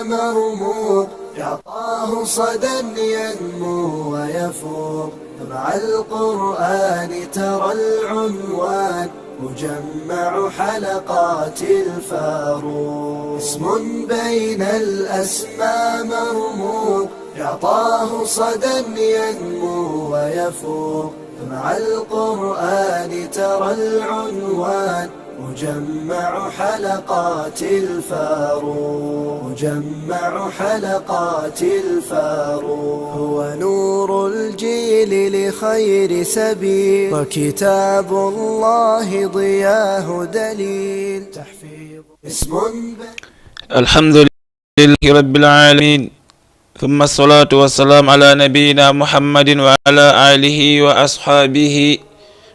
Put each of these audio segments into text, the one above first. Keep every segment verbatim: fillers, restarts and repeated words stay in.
مرموق، يعطاه صدى ينمو ويفوق. مع القرآن ترى العنوان مجمع حلقات الفاروق. اسم بين الأسماء مرموق، يعطاه صدى ينمو ويفوق. مع القرآن ترى العنوان مجمع حلقات الفاروق، مجمع حلقات الفاروق. هو نور الجيل لخير سبيل، وكتاب الله ضياه دليل. تحفيظ اسم الحمد لله رب العالمين، ثم الصلاة والسلام على نبينا محمد وعلى آله وأصحابه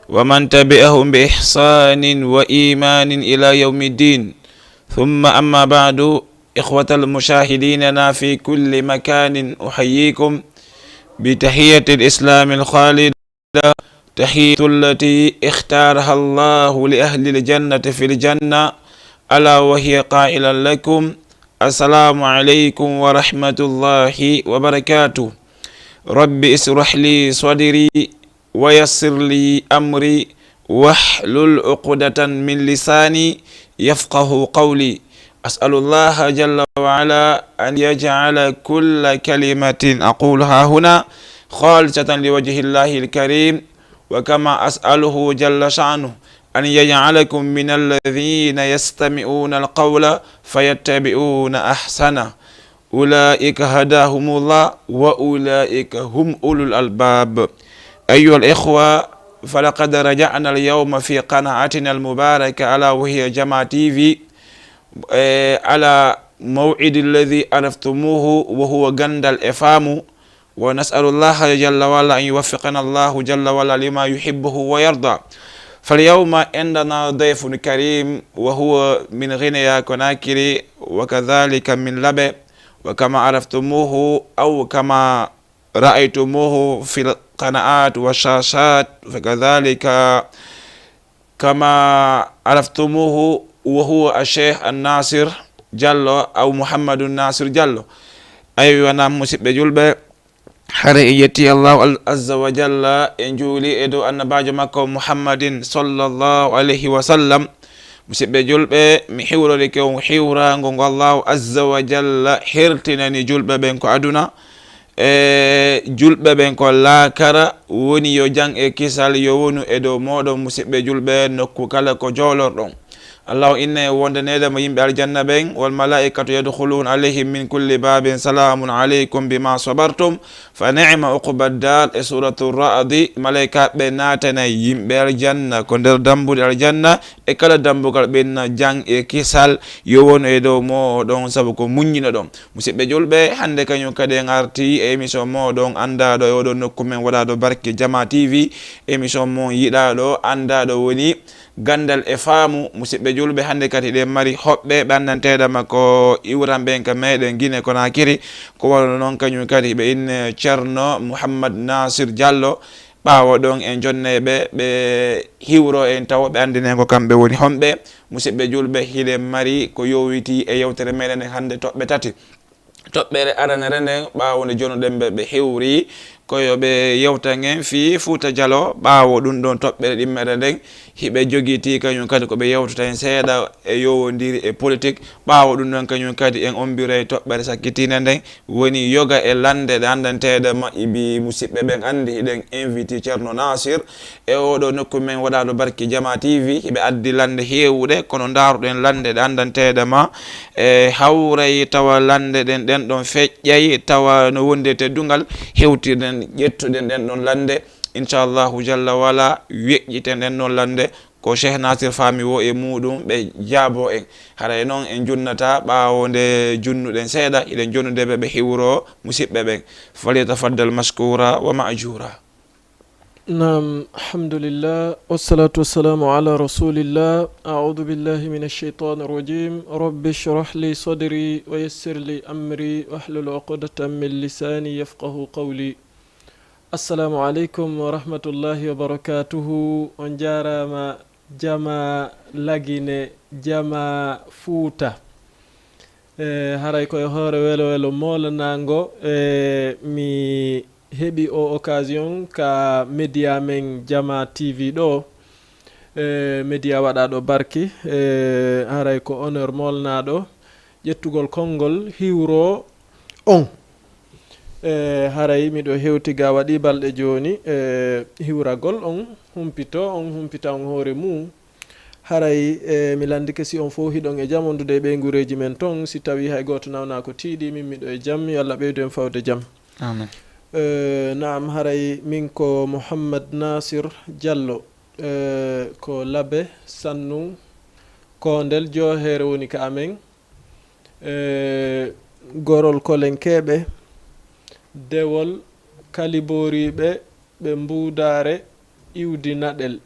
ومن تبعهم بإحسان وإيمان إلى يوم الدين. ثم أما بعد، إخوة المشاهدين في كل مكان، أحييكم بتحية الإسلام الخالدة، تحية التي اختارها الله لأهل الجنة في الجنة، ألا وهي قائلا لكم: السلام عليكم ورحمة الله وبركاته. رب اشرح لي صدري ويسر لي أمري واحلل عقدة من لساني يفقه قولي. أسأل الله جل وعلا أن يجعل كل كلمة أقولها هنا خالصة لوجه الله الكريم، وكما أسأله جل شأنه أن يجعلكم من الذين يستمعون القول فيتبعون أحسنه. أولئك هداهم الله وأولئك هم أولو الألباب. أيها الإخوة، فلقد رجعنا اليوم في قناتنا المباركة، ألا وهي جما تي في، eh, على موعد الذي عرفتموه، وهو Ganndal e Faamu. ونسأل الله جل وعلا أن يوفقنا الله جل وعلا لما يحبه ويرضى. فاليوم عندنا ضيف كريم، وهو من غينيا كوناكري، وكذلك من لبي، وكما عرفتموه أو كما رأيتموه في القنوات والشاشات، فكذلك كما عرفتموه، وهو الشيخ الناصر جالو أو محمد الناصر جالو. Aywa, naam, musidɓe julɓe, hare en yetti Allahu al-, azza wa jalla, en juuli e dow annabaajo makko Muhammadin sallallahu alayhi wa sallam. Musidɓe julɓe, mi hiwrorike on hiwraango ngo Allahu azza wa jalla hertinani julɓe ɓen ko aduna, e julɓe ɓen ko laakara. Woni yo jam e kisal yo wonu e dow mooɗon, musidɓe julɓe, nokku kala ko joolorɗon. Allahu inna e wondaneede mo yimɓe aljanna ɓen: والملائكة يدخلون عليهم من كل باب سلام عليكم بما صبرتم فنعم عقبى الدار. E Suuratu Ra'di, malaykaaɓe naatanay yimɓe aljanna ko nder dambuɗe aljanna, e kala dambugal ɓe inna jam e kisal yo wonu e dow mooɗon, sabu ko muññinoɗon. Musidɓe julɓe, hannde kañum kadi en arti e émission mooɗon anndaaɗo e oɗo nokku men waɗaaɗo barke, Jama T V, émission mon yiɗaaɗo, anndaaɗo woni Ganndal e Faamu. Musidɓe julɓe, hannde kadi eɗen mari hoɓɓe ɓe anndanteeɗama ko iwramɓe en ka meɗen Guinée Conakry, ko wano noon kañum kadi ɓe inne Ceerno Mouhammad Nasir Diallo. Ɓaawo ɗon en jonnay ɓe, ɓe hiwro en tawo ɓe anndinee ko kamɓe woni honɓe. Musidɓe julɓe, hiɗen mari ko yowitii e yewtere meɗen hannde toɓɓe tati. Toɓɓere aranere nden, ɓaawo nde jonnuɗen ɓe, ɓe hewri ko yo ɓe yewtan en fii Fuuta Jaloo. Ɓaawo ɗum ɗon toɓɓere ɗimmere nden, hiɓe jogitii kañum kadi ko ɓe yewtata en seeɗa e yowondiri e politik. Ɓaawo ɗum ɗon kañum kadi en ombiray toɓɓere sakkitiinde nden, woni yoga e lannde ɗe anndanteeɗe ma ibi musidɓe ɓen anndi hiɗen inviti Ceerno Nasir. E oɗo nokku men waɗaaɗo barki Jama T V, hiɓe addi lannde heewuɗe, kono ndaaruɗen lannde ɗe anndanteeɗe ma. E hawray tawa lannde ɗen, ɗen ɗon feƴƴay, tawa no wondi e teddungal, hewtirɗen, ƴettuɗen ɗen ɗon lannde. Inchallahu jalla wala, weƴƴiten ɗen ɗon lannde. Ko Cheikh Nasir faami wo e muuɗum, ɓe jaabo en. Haray noon en junnata ɓaawo nde junnuɗen seeɗa, hiɗen jonnude ɓe, ɓe hiwro musiɓɓe ɓen. Falyatafaddal mashkura wa ma'jura. Naam, alhamdulillah, wassalatu wassalamu ala rasulillah. A'udhu billahi minash shaitanir rajim. Rabbi shrah li sadri wa yassir li amri wahlul uqdatan min lisani yafqahu qawli. Assalamu aleykum wa rahmatullahi wa barakatuhu. On jaaraama, Jama Lagine, Jama Fuuta. E haray koye hoore welo welo moolanaango, e mi heɓi o occasion ka média men Jama T V ɗo. E média waɗaaɗo barki, e haray ko honneur moolnaaɗo ƴettugol konngol hiwro on. E haray miɗo hewtiga waɗi balɗe jooni, e hiwragol on, humpito on, humpita on hoore mum. Haray, e mi landike si on fow hiɗon e jam, wondude e ɓeynguureeji men ton, si tawi hay gooto nawnaa ko tiiɗi, min miɗo e jam, yo Allah ɓeydu en fawde jam. Amin. E, naam, haray min ko Mouhammad Nasir Diallo, e ko Labe, Sannun, Koondel, Jooheere woni ka amen. E, gorol kolenkeeɓe, dewol kalibooriiɓe, ɓe mbuudaare iwdi naɗel.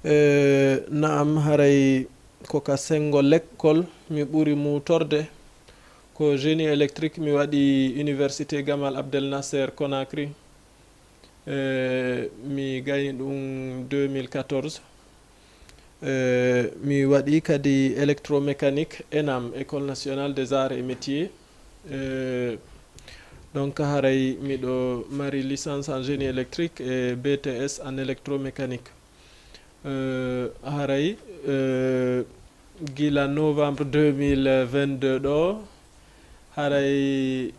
E, naam, haray ko ka senngo lekkol mi ɓuri muutorde, ko génie électrique, mi waɗi Université Gamal Abdel Nasser Conakry. E, mi gayni ɗum deux mille quatorze. E, mi waɗi kadi électromécanique, ENAM, École Nationale des Arts et Métiers. E, donc, haray miɗo mari licence en génie électrique et B T S en électromécanique. E, haray, e, gila novembre deux mille vingt-deux ɗo, haray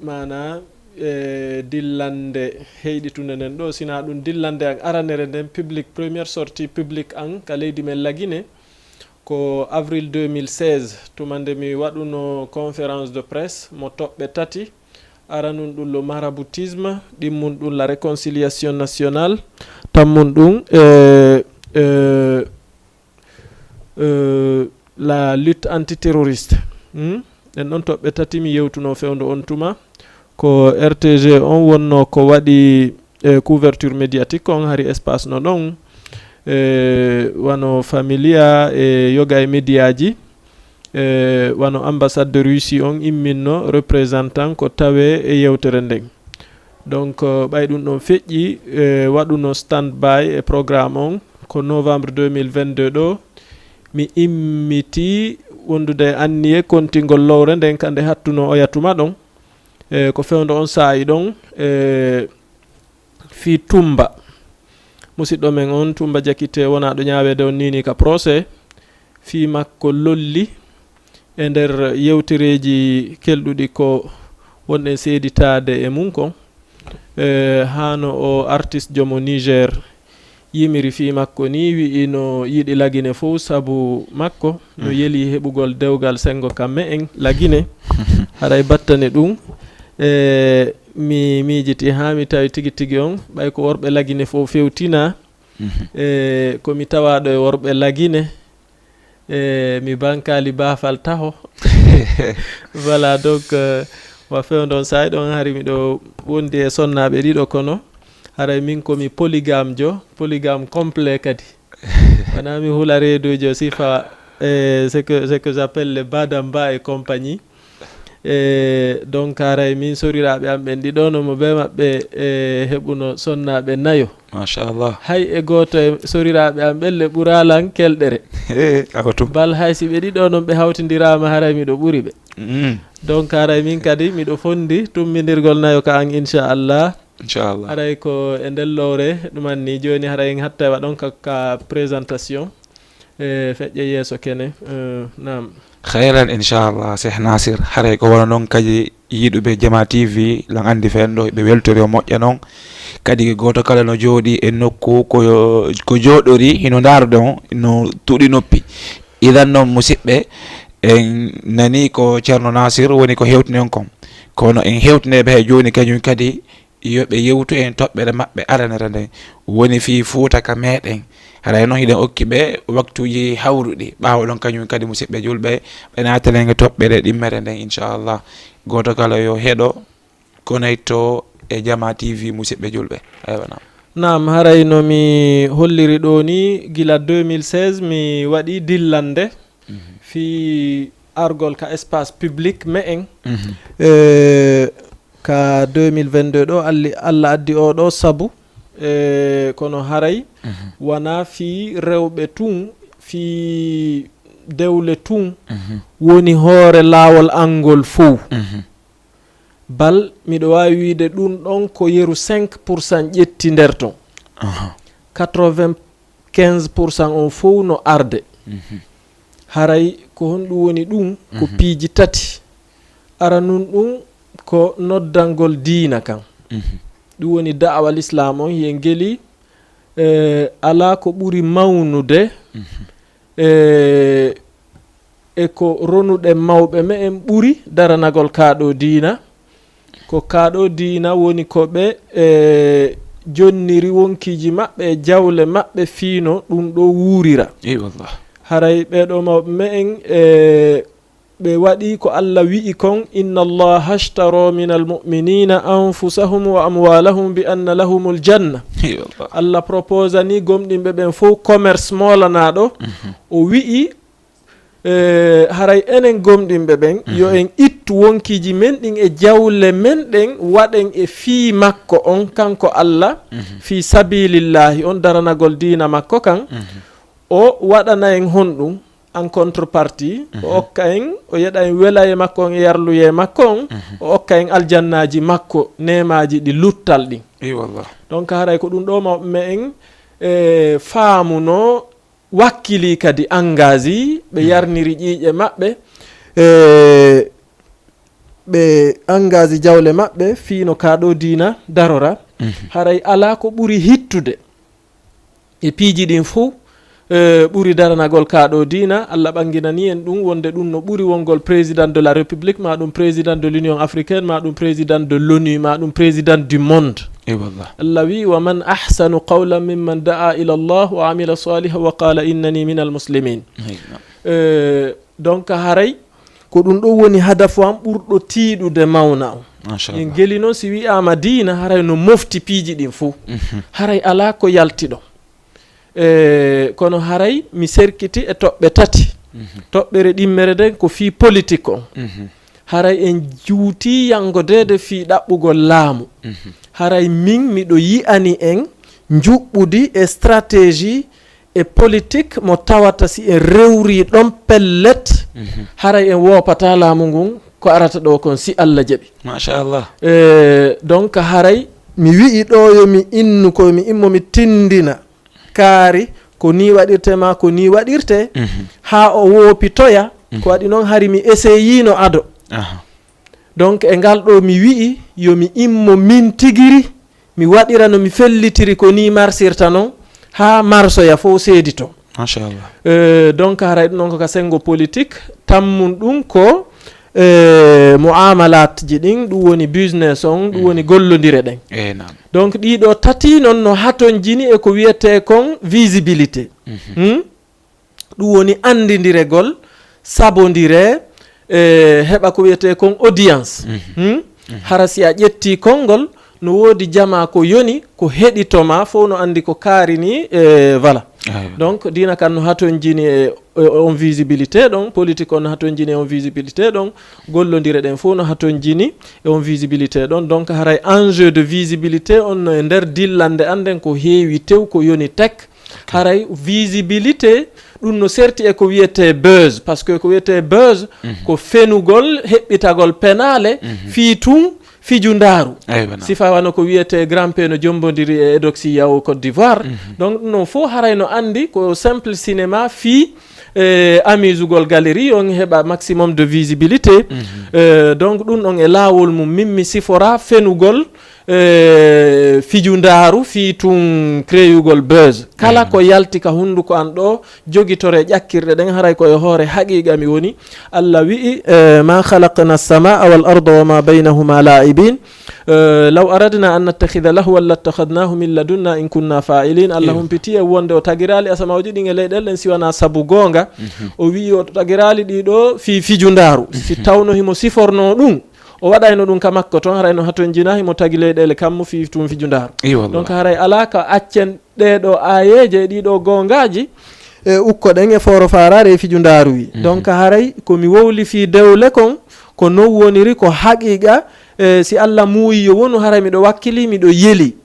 maana, e, dillande heyɗitunde nden ɗo, sina ɗum dillande an aranere nden public, première sortie public an ka leydi men Lagine, ko avril deux mille seize, tuma nde mi waɗuno conférence de presse mo toɓɓe tati, aranun ɗum le maraboutisme, ɗimmun ɗum la réconciliation nationale, tammun ɗum, e, e, euh, la lutte antiterroriste. Hmm? Ɗen ɗon toɓɓe tati mi yewtuno fewndo on tuma. Ko R T G on wonno ko waɗi, e, couverture médiatique on, hari espace no ɗon. E, wano Familia e yoga e médiaji. E, wano ambassade de Russie on imminno représentant ko tawe e yewtere nden. Donc, euh, ɓay ɗum ɗon feƴƴi, e, waɗuno stand by e programme on ko novembre deux mille vingt-deux ɗo. Mi immiti wondude e anniye kontingol lowre nden ka nde hattuno oya tuma ɗon. E, ko fewndo on saa'i ɗon, e, fii Tumba. Musiɗɗo men on, Tumba Jakite, wonaaɗo ñaaweede on niini ka procès. Fii makko lolli e nder yewtereeji kelɗuɗi ko wonɗen seeditaade e mum kon. E, hano o artiste jomo Niger yimiri fii makko ni, wi'i no yiɗi Lagine fow sabu makko, no yeli heɓugol dewgal sengo ka me'en Lagine. Haray battane ɗum, e, mi miijiti haa mi tawi tigi tigi on, ɓay ko worɓe Lagine fow fewtina. Mhm. E, ko mi tawaaɗo e worɓe Lagine, e, mi bankaali baafal taho. Voilà, donc, euh, wa fewndo on saa'i ɗon hari miɗo wondi e sonnaaɓe ɗiɗo, kono haray min ko mi polygame jo, polygame complet kadi. Wonaa mi hula reeduujo sifa, e, ce que, ce que j'appelle les Badamba et compagnie. E, donc, haray min soriraaɓe am ɓen ɗiɗo no mo bee maɓɓe, e, heɓuno sonnaaɓe nayo. Machallah. Hay e gooto e soriraaɓe am ɓen le ɓuraalan kelɗere. He, ako tum. Bal hay si ɓe ɗiɗo non ɓe hawtindiraama, haray miɗo ɓuri ɓe. Mm. Donc, haray min kadi miɗo fondi tummbindirgol nayo ka an, inchallah. Inchallah. Haray ko e nden lowre, ɗum anni jooni haray en hatta e waɗon ka, ka présentation. E feƴƴe yeeso kene, eh, naam. Khayran, inchallah, Cheikh Nasir. Haray ko wano non kadi yiɗuɓe Jama T V, lan andi fen ɗo, ɓe weltori o moƴƴa non. Kadi gooto kala no jooɗi e nokku ko, ko jooɗori, hino ndaarude on, no tuɗi noppi. Idan non, musiɓɓe, en nani ko Ceerno Nasir woni ko hewtini on kon. Kono en hewtine ɓe hay jooni kañum kadi, yo ɓe yewtu en toɓɓere maɓɓe aranere nden, woni fii Fuuta ka meɗen. Haray non hiɗen okki ɓe waktuuji hawruɗi. Ɓaawo ɗon, kañum kadi, musiɓɓe julɓe, ɓe naatalen e toɓɓere ɗimmere nden, inchallah. Gooto kala yo heɗo, connecto e Jama T V, musiɓɓe julɓe. Aywa, naam. Naam, haray no mi holliri ɗo ni, gila deux mille seize mi waɗi dillande. Mhm. Fii argol ka espace public me'en. Mhm. Eh, ka deux mille vingt-deux ɗo, alli-, Allah addi oo ɗo sabu, eh, kono haray, mhm, wanaa fii rewɓe tun, fii dewle tun Mhm. woni hoore laawol angol fow. Mhm. Bal, miɗo waawi wiide ɗun ɗon ko yeru cinq pour cent ƴetti nder ton. Aha. Quatre-vingt-quinze pour cent on fow no arde. Mhm. Haray ko honɗun woni ɗun? Ko Mhm. piiji tati. Aranun ɗun ko noddangol diina kan. Mhm. Ɗun woni da'awa Lislaam on, hiyen geli, eh, alaa ko ɓuri mawnude, Mhm. eh, e ko ronuɗen mawɓe me'en ɓuri daranagol kaa ɗoo diina. Ko kaa ɗoo diina woni ko ɓe, eh, jonniri wonkiiji maɓɓe e jawle maɓɓe fii no ɗun ɗoo wuurira. Ey wallah. Haray ɓee ɗoo mawɓe me'en, eh, ɓe waɗi ko Alla wi'i kon, "Inna Allaha ashtara minal mu'minina anfusahum wa amwalahum bi anna lahumul janna." Ey wallah. Alla proposani gomɗinɓe ɓen fow commerce moolanaaɗo. Mhm. O wi'i, eh, haray enen gomɗinɓe ɓen, Mhm. yo en ittu wonkiiji men ɗin e jawle men ɗen, waɗen e fii makko on, kanko Alla, Mhm. fii sabilillahi on, daranagol diina makko kan. Mhm. O waɗana en honɗun? En contrepartie, o Mhm. okka en, o yeɗa en welaye makko on e yarluye makko on, Mhm. o okka en aljannaaji makko, neemaaji ɗi luttal ɗin. Ey wallah. Donc, haray ko ɗun ɗoo mawɓe me'en, eh, faamuno, wakkili kadi engagé, ɓe Mhm. yarniri ƴiiƴe maɓɓe, eh, ɓe engagé jawle maɓɓe fii no kaa ɗoo diina darora. Mhm. Haray alaa ko ɓuri hittude e piiji ɗin fow, eh, ɓuri daranagol kaa ɗoo diina. Alla ɓanginani en ɗun, wonde ɗun no ɓuri wongol président de la République, maa ɗun président de l'Union africaine, maa ɗun président de l'ONU, maa ɗun président du monde. Ey wallah. Alla wi'i, "Wa man ahsanu qawlan mimman da'a ila Allah wa amila salihan wa qala innani minal muslimin." Ey, naam. Eh, donc, haray ko ɗun ɗoo woni hadafu an ɓurɗo tiiɗude mawna on. Machallah. En geli non, si wi'aama diina, haray no mofti piiji ɗin fow. Mhm. Haray alaa ko yalti ɗon. E, kono haray mi serkiti e toɓɓe tati. Mhm. Toɓɓere ɗimmere nden ko fii politik on. Mhm. Haray en juuti yangodeede fii ɗaɓɓugol laamu. Mhm. Haray min miɗo yi'ani en njuɓɓudi e stratégie e politik mo tawata si en rewri ɗon pellet, Mhm. haray en woopataa laamu ngun ko arata ɗoo kon si Alla jaɓi. Machallah. E, donc haray mi wi'i ɗoo yo mi innu ko mi immo mi tindina kaari ko nii waɗirtee maa ko nii waɗirtee, Mhm. haa o woopitoya. Mhm. Ko waɗi non hari mi eseyino ado. Aha. Donc e ngal ɗoo mi wi'i yo mi immo min tigiri, mi waɗira no mi fellitiri ko nii marsirta non, haa marsoya fow seedito. Machallah. Euh, donc haray ɗun non ko ka senngo politik, tammun ɗun ko, euh, mu'amalaatji ɗin, ɗun woni business on, ɗun Mm. woni gollondire ɗen. Eh, naam. Donc ɗii ɗoo tati non no hatonjini e ko wi'etee kon visibilité. Mhm. Hmm? Ɗun woni anndidiregol, sabondire, e heɓa ko wi'etee kon audience. Mhm. Hmm? Mhm. Hara si a ƴettii konngol, no woodi jamaa ko yoni, ko heɗito maa, fow no anndi ko kaari nii, e, voilà. Aywa. Donc, diina kan no hatonjini e, e on visibilité ɗon, politique on no hatonjini e on visibilité ɗon, gollondire ɗen fow no hatonjini e on visibilité ɗon. Donc, haray enjeu de visibilité on no e nder dillande an nden ko heewi tew, ko yoni tek. Ok. Haray visibilité, ɗun no serti e ko wi'etee buzz, parce que ko wi'etee buzz, Mhm. ko fenugol, heɓɓitagol penaale, Mhm. fii tun fijundaaru. Aywa, naam. Sifa wano ko wi'etee Grand P no jombondiri e Eudoxia au Côte d'Ivoire. Mhm. Donc, ɗun non fow haray no anndi ko simple cinéma fii, eh, amusugol galerie, on heɓa maximum de visibilité. Mhm. Eh, donc, ɗun on e laawol mum, min mi sifora fenugol, eh, fijundaaru fii tun créeyugol buzz. Kala Mhm. ko yalti ka hunduko an ɗoo, jogitore ƴakkirɗe ɗen, haray ko e hoore haqiiqa mi woni. Alla wi'i, eh, "Ma khalaqna as-samaa wal arda wa ma baynahuma la'ibin. Eh, law aradna an nattakhidha lahwan lattakhadnahu min ladunna in kunna fa'ilin." Alla Iyo. humpiti e wonde o tagiraali asamaaji ɗin e leyɗeele ɗen si wanaa sabu goonga. Mhm. O wi'i o tagiraali ɗii ɗoo fii fijundaaru. Si Mhm. tawno himo sifornoo ɗun, o waɗayno ɗun ka makko ton, haray no hatonjinaa himo tagi leyɗeele kammu fii tun fijundaaru. Iyo, wallah. Donc, haray alaa ka accen ɗee ɗoo aayeeje e ɗii ɗoo goongaaji, e ukkoɗen e fooro faaraare e fijundaaru wi. Mhm. Donc, haray ko mi wowli fii dewle kon, ko non woniri ko haqiiqa, E, si Allah muuyi yo wonu, haray miɗo wakkili, miɗo yeli.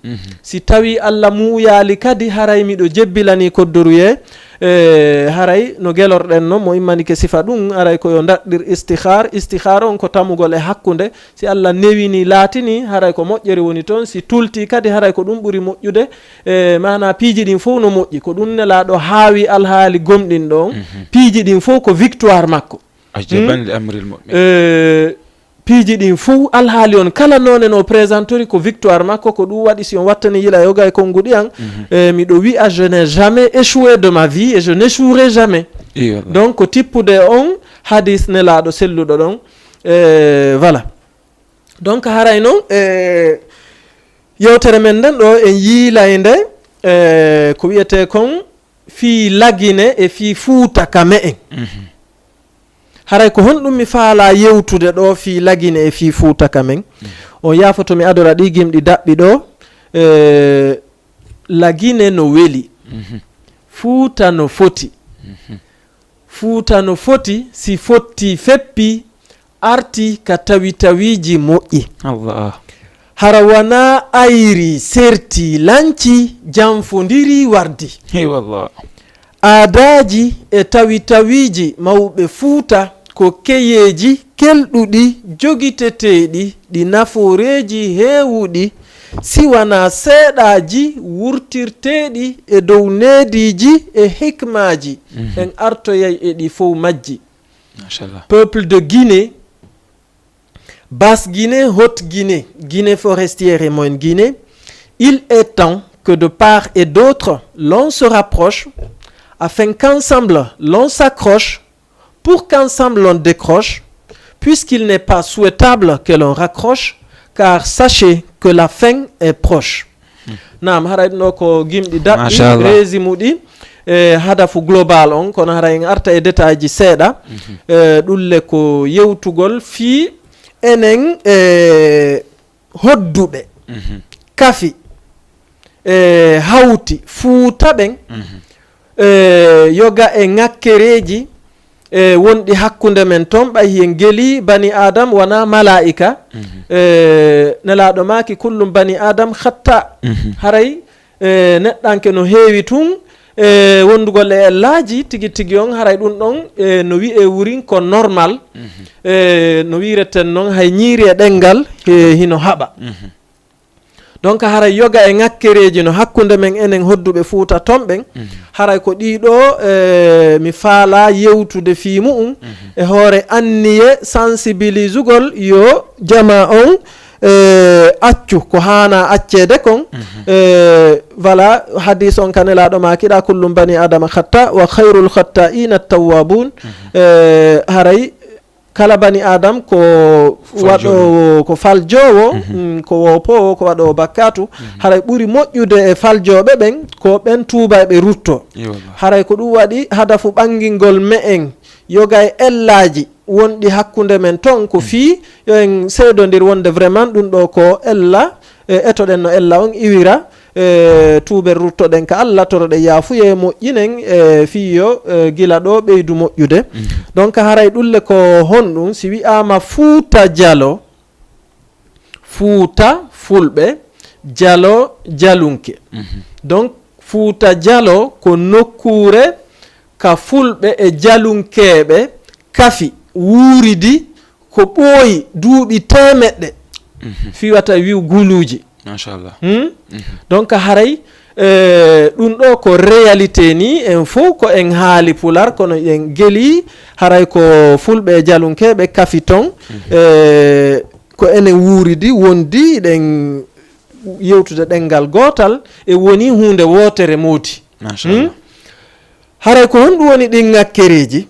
Si tawi Allah muuyaali kadi, haray miɗo jebbilani koddoruye. E, haray no gelorɗen no, mo immanike sifa ɗum, haray ko yo ndaɗɗir istihar. Istihar on ko tamugol e hakkunde. Si Allah newini, laatini, haray ko moƴƴere woni toon. Si tulti kadi, haray ko ɗum ɓuri moƴƴude. E, maanaa piiji ɗin fof no moƴƴi. Ko ɗum Nelaaɗo haawi alhaali gomɗinɗo on. Piiji ɗin fof ko victoire makko. Ajaban li amril mu'min. E, piiji ɗin fof, alhaali on kala noone no présentori ko victoire makko. Ko ɗum waɗi si on wattani yila yoga e konnguɗi an, e, miɗo wi'a, je n'ai jamais échoué de ma vie et je n'échouerai jamais. Donc ko tippude on hadis Nelaaɗo selluɗo ɗon. E, voilà. Donc haray non, e, yewtere men nden ɗo en yiilay nde, e, ko wiyetee kon fii Lagine e fii Fuuta ka me'en. Haray ko honɗum mi faalaa yewtude ɗo fii Lagine e fii Fuuta ka men? On yaafoto mi adora ɗi gimɗi daɓɓi ɗo. E, Lagine no weli. Fuuta no foti. Fuuta no foti si fotti feppi, arti ka tawitawiiji moƴƴi. Allah. Hara wanaa ayri serti lanci, janfondiri wardi. Hey, wallah. Aadaaji e tawitawiiji mawɓe Fuuta ko keyeeji kelɗuɗi, jogiteteeɗi, ɗi nafooreeji heewuɗi, si wanaa seeɗaaji wurtirteeɗi e dow neediiji e hikmaaji. En artoyay e ɗi fow majji. Machallah. Peuple de Guinée, Basse-Guinée, Haute-Guinée, Guinée forestière et Moyenne-Guinée, il est temps que de part et d'autre, l'on se rapproche, afin qu'ensemble l'on s'accroche, pour qu'ensemble l'on décroche, puisqu'il n'est pas souhaitable que l'on raccroche, car sachez que la fin est proche. Naam, haray ɗum ɗo ko gimɗi daɓɓi, Machallah. Reesi muɗi, e hadafu global on, kono haray en arta e détail ji seeɗa. E, ɗum le ko yewtugol fii enen, e, hodduɓe, kafi, e, hawti Fuuta ɓen, e, yoga e ŋakkereeji, e, wonɗi hakkunde men ton, ɓay hiyen geli bani Adam wona malaa'ika. E, Nelaaɗo maaki, "Kullum bani Adam khatta." Haray, e, neɗɗanke no heewi tun, e, wondugol e ellaaji tigi tigi on, haray ɗum ɗon, e, no wi'e wurin ko normal. E, no wi'ireten non, hay ñiiri e ɗenngal, e, hino haɓa. Donc, haray yoga e ŋakkereeji no hakkunde men enen hodduɓe Fuuta ton ɓen, haray ko ɗii ɗoo, e, mi faalaa yewtude fii mu'un, e hoore anniye sensibilisugol yo jamaa on, e, accu ko haanaa acceede kon. E, voilà, hadis on ka Nelaaɗo maaki ɗaa, "Kullum bani Adama khatta wa khayrul khatta'ina tawwabun." E, haray kala bani Adam ko waɗoowo, ko faljoowo, mm, ko woopoowo, ko waɗoowo bakkaatu. Haray ɓuri moƴƴude e faljooɓe ɓen ko ɓen tuuba e ɓe rutto. Haray ko ɗum waɗi hadafu ɓangingol me'en yoga e ellaaji wonɗi hakkunde men ton ko fii yo en seedondir wonde vraiment ɗum ɗo ko ella, e etoɗen no ella on iwira, e, tuuben ruttoɗen ka Allah, toroɗen yaafuyee, moƴƴinen, e, fii yo, e, gila ɗo ɓeydu moƴƴude. Donc, haray ɗum le ko honɗum, si wi'aama Fuuta Jalo, Fuuta Fulɓe, Jalo Jalunke. Donc, Fuuta Jalo ko nokkuure ka Fulɓe e Jalunkeeɓe kafi, wuuridi, ko ɓooyi duuɓi teemeɗɗe, fii wata wi'u guluuji. Machallah. Hmm? Donc, haray, e, ɗum ɗo ko réalité ni, en fof ko en haali Pular, kono en geli, haray ko Fulɓe e Jalunkeeɓe kafi ton, e, ko enen wuuridi, wondi, ɗen yewtude ɗenngal gootal, e woni huunde wootere moodi. Machallah. Hmm? Haray ko honɗum woni ɗin ŋakkereeji?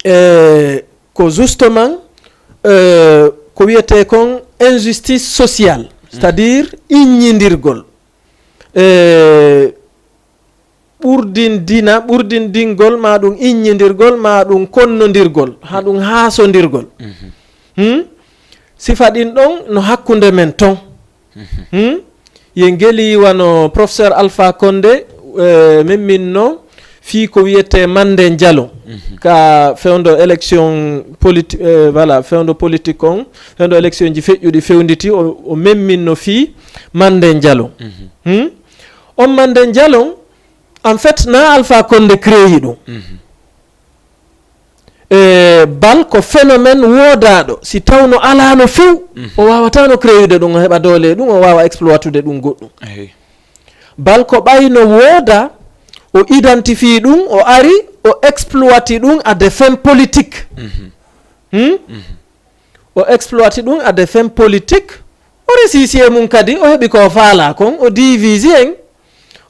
E, ko justement, e, ko wiyetee kon injustice sociale, c'est-à-dire iññindirgol, e, ɓurdindina, ɓurdindingol, maa ɗum iññindirgol, maa ɗum konnondirgol, haa ɗum haasondirgol. Hmm? Sifa ɗin ɗon no hakkunde men ton. Hmm? Ye ngeli wano professeur Alpha Condé, e, memminno fii ko wiyetee Mande Jalon, ka fewndo élection politi-, eh, voilà, fewndo politique on, fewndo élection ji feƴƴuɗi fewnditi, o, o memminno fii Mande Jalon. Hmm? On Mande Jalon, en fait, na Alpha Condé créé ɗum. E, Bal ko phénomène woodaaɗo, si tawno alaano few, o waawataano créude ɗum, o heɓa doole e ɗum, o waawa exploitude ɗum goɗɗum. Bal ko ɓayno wooda, o identifie ɗum, o ari, o exploiti ɗum à des fins politiques. Hmm? O exploiti ɗum à des fins politiques. O resisi e mum kadi, o heɓi ko o faala kon, o divisi en.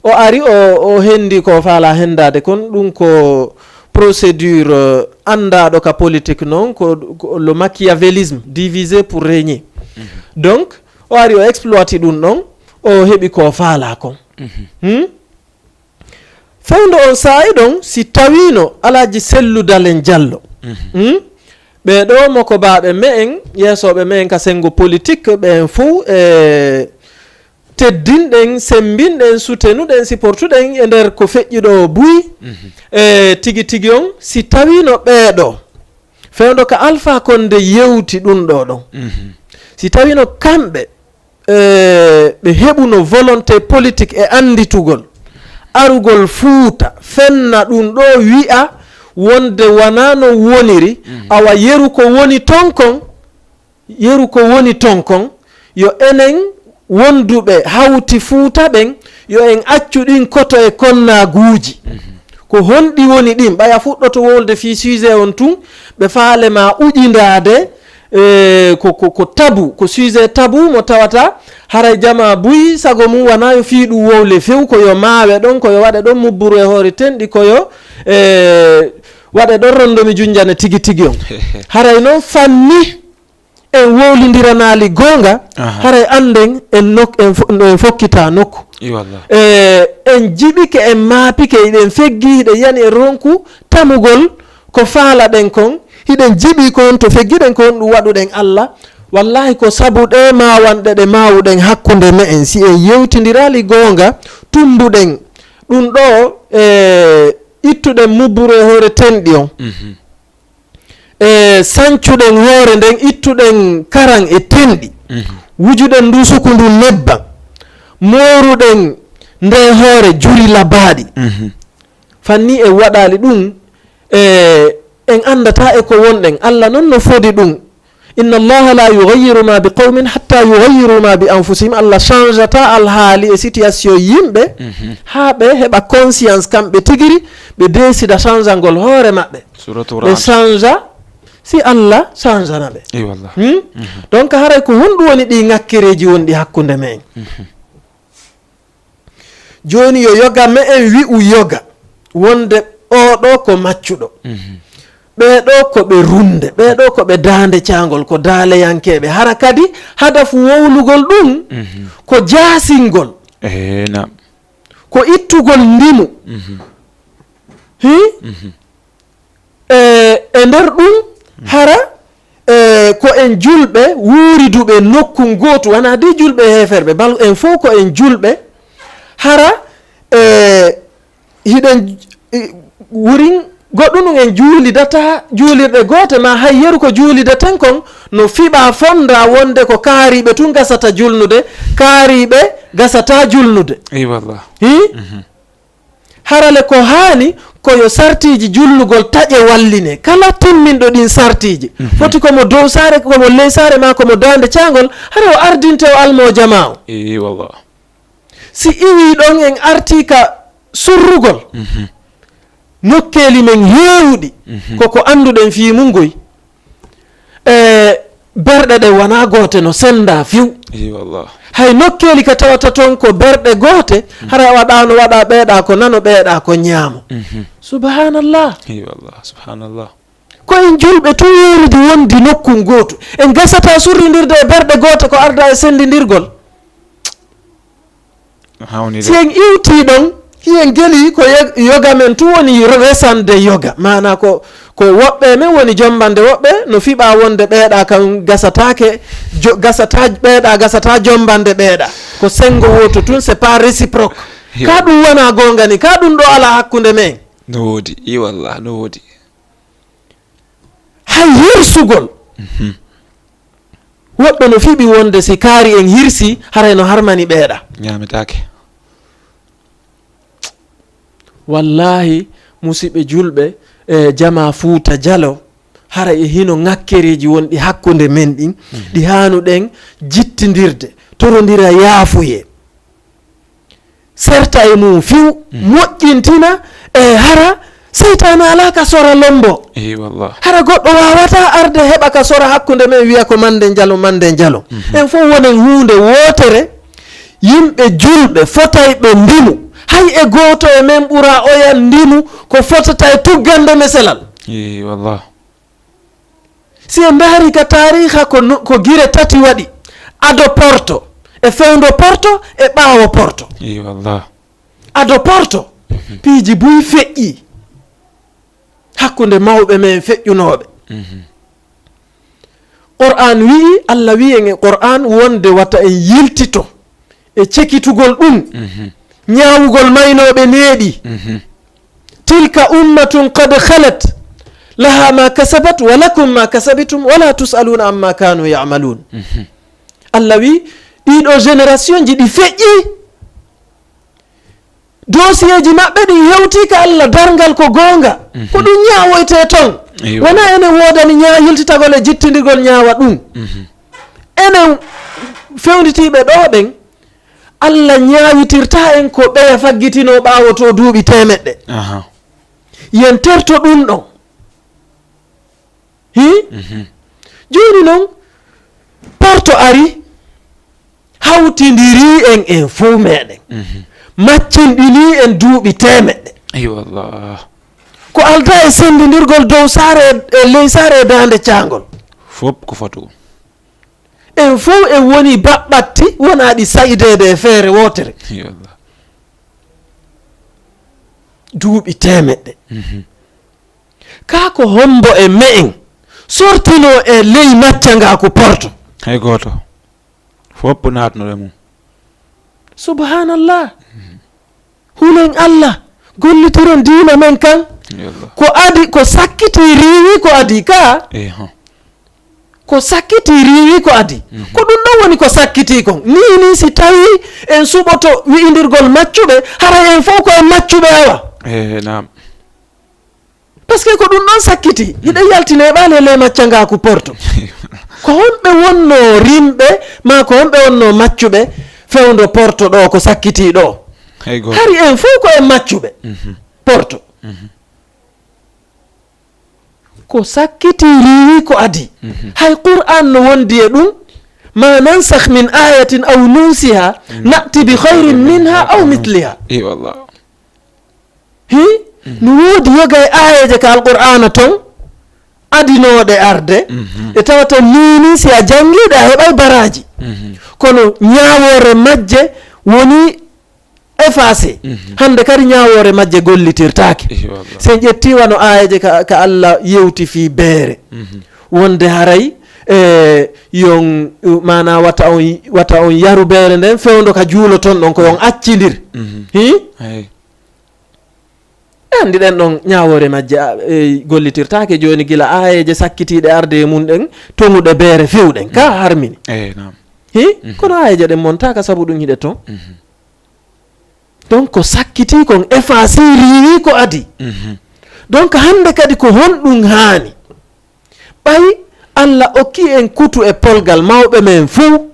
O ari, o, o hendi ko o faala hendaade kon, ɗum ko procédure, eh, anndaɗo ka politique non, ko, ko le machiavélisme, diviser pour régner. Donc, o ari, o exploiti ɗum ɗon, o heɓi ko o faala kon. Hmm? Fewndo on saa'i ɗon, si tawino Alhaji Sellu Dalen Jallo, hmm? Ɓee ɗoo mokobaaɓe me'en, yeesooɓe me'en ka senngo politique, ɓeen fow e teddinɗen, semmbinɗen, sutenuɗen, siportuɗen e nder ko feƴƴi ɗoo buy. E tigi tigi on, si tawino ɓee ɗoo, fewndo ka Alpha Condé yewti ɗum ɗoo ɗon, si tawino kamɓe, e, ɓe heɓuno volonté politique e annditugol, arugol Fuuta, fenna ɗum ɗoo, wi'a wonde wanaa no woniri, awa yeru ko woni ton kon, yeru ko woni ton kon, yo enen wonduɓe hawti Fuuta ɓen, yo en accu ɗin koto e konnaaguuji. Ko honɗi woni ɗin? Ɓay a fuɗɗoto wolde fii sujet on tun, ɓe faale ma uƴindaade, e, ko, ko, ko tabu, ko sujet tabu mo tawata haray jamaa buy sago mum wanaa yo fii ɗum wowle few, ko yo maawe ɗon, ko yo waɗe ɗon mubburu e hoore tenɗi, ko yo, e, waɗe ɗon rondomi junjane tigi tigi on. Haray non fanni en wowlindiranaali goonga, haray annden en nok-, en fo-, en fokkita nokku. E, en jiɓike, en maapike, hiɗen feggi, hiɗen yani e ronku tamugol ko faalaɗen kon, hiɗen jiɓi kon to feggiɗen kon ɗum waɗuɗen Alla. Wallahi ko sabu ɗee maawanɗe ɗe maawuɗen hakkunde me'en, si en yewtindiraali goonga, tummbuɗen ɗum ɗoo, e, ittuɗen mubburu e hoore tenɗi on. E sancuɗen hoore nden, ittuɗen karan e tenɗi, wujuɗen ndu suku ndun nebban, mooruɗen nde hoore juri labaaɗi. Fanni en waɗaali ɗum, e en anndataa e ko wonɗen. Alla non no fodi ɗum. Inna Allaha la yughayyiru ma bi qawmin hatta yughayyiru ma bi anfusihim. Alla changeata alhaali e situation yimɓe haa ɓe heɓa conscience kamɓe tigiri, ɓe décida changangol hoore maɓɓe. Suratu Ɓe Ra'd. Changea si Alla changana ɓe. Ey wallah. Hmm? Donc haray ko honɗum woni ɗi ŋakkereeji wonɗi hakkunde men? Jooni yo yoga me'en wi'u yoga wonde oo ɗoo ko maccuɗo. Ɓee ɗoo ko ɓe runde, ɓee ɗoo ko ɓe daande caangol, ko daaleyankeeɓe. Hara kadi hadafu wowlugol ɗum ko jaasingol. Eh, naam. Ko ittugol ndimu. Hi? E, e nder ɗum, hara, e, ko en julɓe wuuriduɓe nokku ngootu, wanaa de julɓe heeferɓe, bal en fof ko en julɓe, hara, e, hiɗen, e, wurin goɗɗum ɗum en juulidata juulirɗe goote, ma hay yeru ko juulidaten kon, no fiɓa fonda wonde ko kaariiɓe tun gasata julnude, kaariiɓe gasata julnude. Ey wallah. Hi? Harale ko haani ko yo sartiiji julnugol taƴe walline. Kala timminɗo ɗin sartiiji, foti ko mo dow saare, ko mo ley saare, maa ko mo daande caangol, hara o ardinte o almoo jamaa o. Ey wallah. Si iwii ɗon en artii ka surrugol, nokkeeli men heewuɗi, ko ko annduɗen fii mun ngoy. E berɗe ɗe wanaa goote no senndaa few. Ey wallah. Hay nokkeeli ka tawata ton ko berɗe goote, hara waɗaano waɗa ɓeeɗa ko nano, ɓeeɗa ko ñaamo. Subhanallah. Ey wallah, subhanallah. Ko en julɓe tun yeeridi wondi nokku ngootu. En gasata surrindirde e berɗe goote ko arda e senndindirgol. Hawnide. Si en iwtii ɗon, hiɗen geli ko ye-, yoga men tun woni resande yoga. Maanaa ko, ko woɓɓe men woni jombande woɓɓe, no fiɓa wonde ɓeeɗa kan gasataake, jo-, gasata, ɓeeɗa gasata jombande ɓeeɗa. Ko senngo wooto tun, c'est pas réciproque. Yo. Ka ɗum wona goonga ni, ka ɗum ɗo alaa hakkunde men. No woodi, i wallah, no woodi. Hay hirsugol. Woɓɓe no fiɓi wonde si kaari en hirsi, haray no harmani ɓeeɗa. Ñaametaake. Wallaahi, musiɓɓe julɓe, e jama Fuuta Jalo, hara e hino ŋakkereeji wonɗi hakkunde men ɗin, ɗi haanuɗen jittindirde, torondira yaafuyee. Serta e mum fiw, moƴƴintina, e hara seytaane alaa ka sora lombo. Eyi wallah. Hara goɗɗo waawata arde heɓa ka sora hakkunde men wiya ko mande njalo, mande njalo. En fof wonen huunde wootere, yimɓe julɓe fotay ɓe ndimu. Hay e gooto e men ɓura oya ndimu ko fotata e tuggande meselal. Eyi wallah. Si en ndaari ka taariiha ko, no, ko gire tati waɗi, ado Porto, e fewndo Porto, e ɓaawo Porto. Eyi wallah. Ado Porto, piiji buy feƴƴi hakkunde mawɓe men feƴƴunooɓe. Qur'an wi'i, Allah wi'i en e Qur'an wonde wata en yiltito e cekitugol ɗum, ñaawugol maynooɓe neeɗi. Tilka ummatun qad khalat, laha ma kasabat wa lakum ma kasabtum wa la tus'aluna amma kanu ya'malun. Allah wi, ɗiɗo génération ji ɗi feƴƴi. Dosiyeeji maɓɓe ɗin hewti ka Allah, darngal ko goonga. Ko ɗum ñaawoytee ton. Wona enen woodani ñaa-, yiltitagol e jittindirgol ñaawa ɗum. Enen fewnditiiɓe ɗoo ɓen, Allah ñaawitirta en ko ɓeya faggitinoo ɓaawo to duuɓi teemeɗɗe. Yen terto ɗum ɗon. Hi? Jooni non, Porto ari, hawtindiri en, en fow meɗen. Maccinɗini en duuɓi teemeɗɗe. Eyi wallah. Ko alda e senndindirgol dow saare e, e ley saare e daande caangol. Fof ko fatu. En fow en woni baɓɓatti, wonaa ɗi sayideede e feere wootere. Eyi wallah. Duuɓi teemeɗɗe. Kaa ko hombo e me'en sortinoo e ley maccangaaku Porto? Hay gooto. Fof naatno e mum. Subhanallah. Hulen Allah, gollitiren diina men kan. Ko adi, ko sakkiti riiwi ko adi ka. Ko sakkiti riiwi ko adi. Ko ɗum ɗon woni ko sakkiti kon. Nii nii si tawi en suɓoto wi'indirgol maccuɓe, hara en fow ko en maccuɓe awa. Eh, naam. Parce que ko ɗum ɗon sakkiti. Hiɗen yaltine ɓaale le maccangaaku Porto. Ko honɓe wonnoo rimɓe, maa ko honɓe wonnoo maccuɓe fewndo Porto ɗo ko sakkiti ɗo? Hari en fow ko en maccuɓe Porto. Ko sakkiti riiwi ko adi. Hay Qur'an no wondi e ɗum. Ma nansakh min ayatin aw nunsiha na'ti bi khayrin minha aw mithliha. Hi? No woodi yoga e aayeeje ka Alqur'aana ton adinooɗe arde, ɗe tawata nii nii si a janngiiɗe a heɓay baraaji. Kono ñaawoore majje woni effacé. Hannde kadi ñaawoore majje gollitirtaake. Si en ƴettii wano aayeeje ka, ka Allah yewti fii beere. Wonde haray, e, yon, maanaa wata on, wata on yaru beere nden fewndo ka juuloton ɗon, ko yon accindir. Hi? Anndi ɗen ɗon ñaawoore majje, a, e, gollitirtaake jooni gila aayeeje sakkitiiɗe arde e mum ɗen, toŋuɗe beere fewɗen. Ka harmini. Eey, naam. Hi? Kono aayeeje ɗen montaaka sabu ɗum hiɗe ton. Donc, ko sakkitii kon effacé riiwi ko adi. Donc, hannde kadi ko honɗum haani? Ɓay Allah okki en kutu e polgal mawɓe men fow.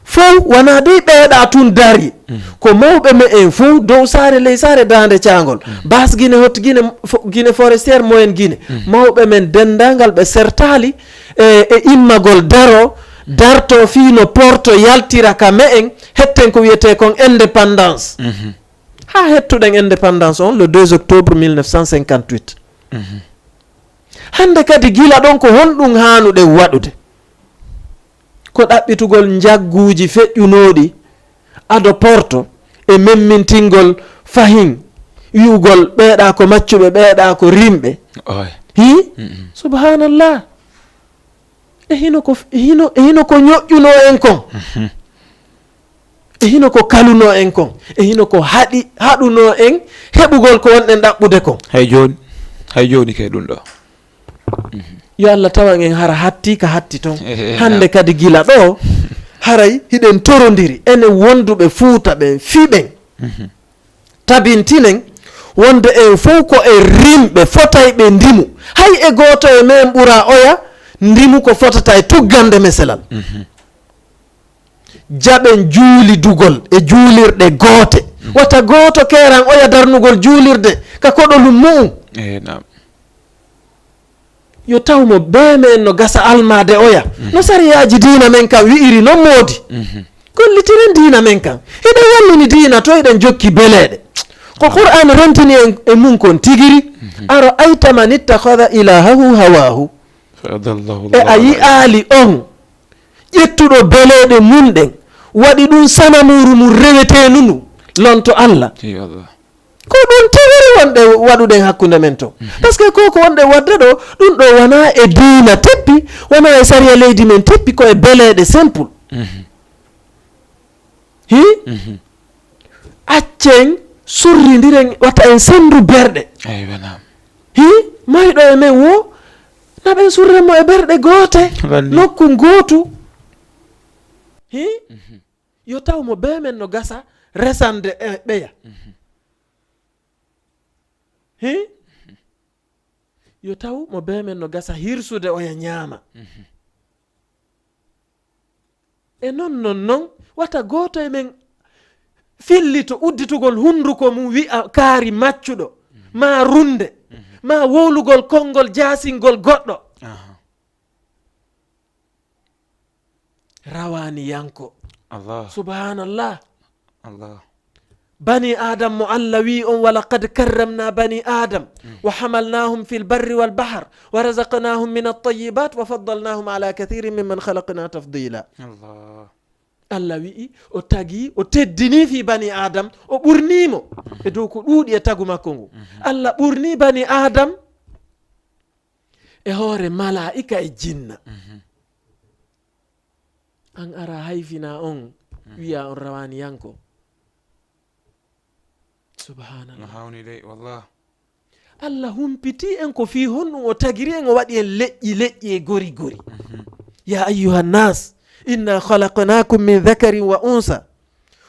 Fow, wanaa dey ɓeeɗa tun dari. Ko mawɓe me'en fow, dow saare, ley saare, daande caangol. Basse Guinée Haute, Guinée fo-, Guinée Forestière, Moyenne Guinée. Mawɓe men denndaangal ɓe sertaali e, e immagol daro, darto fii no Porto yaltira ka me'en, hetten ko wiyetee kon indépendance. Haa hettuɗen indépendance on le deux octobre mille neuf cent cinquante-huit. Hannde kadi gila ɗon ko honɗum haanuɗen waɗude? Ko ɗaɓɓitugol njagguuji feƴƴunooɗi ado Porto e memmintingol fahin wi'ugol ɓeeɗa ko maccuɓe, ɓeeɗa ko rimɓe. Hi? Subhanallah. E hino ko, e hino, e hino ko ñoƴƴunoo en kon. E hino ko kalunoo en kon, e hino ko haɗi, haɗunoo en heɓugol ko wonɗen ɗaɓɓude kon. Hay jooni, hay jooni kay ɗum ɗo. Yo Allah tawan en hara hatti ka hatti ton. Eh, hannde na- kadi gila ɗo, haray hiɗen torondiri, enen wonduɓe Fuuta ɓen, fii ɓen. Mhm. Tabintinen wonde en fow ko e rimɓe fotayɓe ndimu. Hay e gooto e men ɓura oya ndimu ko fotata e tuggande meselal. Mhm. Jaɓen juulidugol e juulirɗe goote. Mhm. Wata gooto keeran oya darnugol juulirde ka koɗolum mu'um. Eh, naam. Yo taw mo bee men no gasa almaade oya. Mhm. No sariyaaji diina men kan wi'iri non moodi. Mhm. Gollitiren diina men kan. Hiɗen wallini diina to hiɗen jokki beleeɗe. Ko Qur'aan rentini en e mun kon tigiri. Mhm. Ara'ayta man ittakhadha ilahahu hawahu. Fa adallahu E Allah a ala yi'aali on ƴettuɗo beleeɗe mun ɗen, waɗi ɗum sanamuuru mun reweteendu ndu, lonto Allah. Eey Allah. Ko ɗum tawiri wonɗe waɗuɗen hakkunde men to. Mhm. Parce que ko ko wonɗe waɗde ɗo, ɗum ɗo wonaa e diina teppi, wonaa e sariya leydi men teppi, ko e beleeɗe simple. Mhm. Hi? Mhm. Accen surrindiren, wata en senndu berɗe. Eywa, naam. Hi? Mayɗo e men wo, na ɓen surren mo e berɗe goote, Walli. nokku ngootu. Hi? Mhm. Yo taw mo bee men no gasa resande e ɓeya. Mhm. Hi? Yo taw mo bee men no gasa hirsude oya ñaama. Mhm. E non, non, non, wata gooto e men fillito udditugol hunduko mum wi'a kaari maccuɗo, Mhm. maa runde, Mhm. maa wowlugol konngol jaasingol goɗɗo. Aha. Rawaaniyanko. Allah. Subhanallah. Allah. Bani Adam mo Allah wi'i on, "Wa laqad karramna bani Adam, Mm. wa hamalnahum fil barri wal bahr, wa razaqnahum min at-tayyibat, wa faddalnahum ala kathirin mimman khalaqna tafdila." Allah. Allah wi'i, o tagi, o teddini fi bani Adam, o ɓurni mo e dow ko ɗuuɗi e tagu makko ngu. Mhm. Allah ɓurni bani Adam e hoore malaa'ika e jinna. Mhm. An ara hayfina on, Mhm. wi'a on rawaniyanko. Subhanallah. No hawni dey, wallah. Allah humpiti en ko fii honɗum o tagiri en, o waɗi en leƴƴi, leƴƴi e gori, gori. Mhm. Ya ayyuhan nas, inna khalaqnakum min dhakarin wa unsa,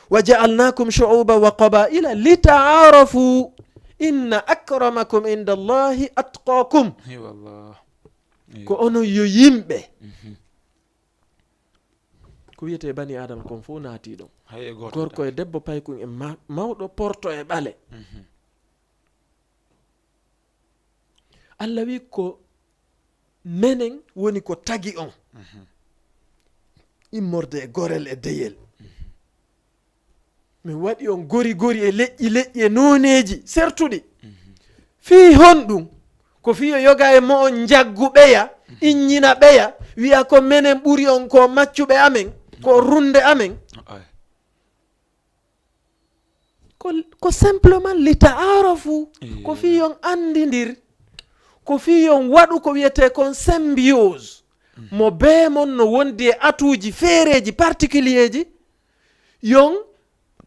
wa ja'alnakum shu'uban wa qaba'ila lita'arafu. Inna akramakum indallahi atqakum. Hey, wallah. Ko onon yo yimɓe. Mhm. Ko wiyetee bani Aadama kon fof naatii ɗon. Hay e gooto Gorko tan. E debbo, paykun e ma-, mawɗo, porto e ɓale. Mhm. Allah wi ko menen woni ko tagi on. Mhm. Immorde e gorel e deyel. Mhm. Min waɗi on gori gori e leƴƴi leƴƴi e nooneeji sertuɗi. Mhm. Fii honɗum? Ko fii yo yoga e mo'on njaggu ɓeya, mhm, inñina ɓeya, wi'a ko menen ɓuri on, ko maccuɓe amen, ko, mhm, runde amen. Ay. Ko, ko simplement li ta'aarafu. Iyo. Ko fii yon anndindir. Ko fii yon waɗu ko wiyetee kon symbiose. Mhm. Mo bee mon no wondi e atuuji feereeji, particulier ji. Yon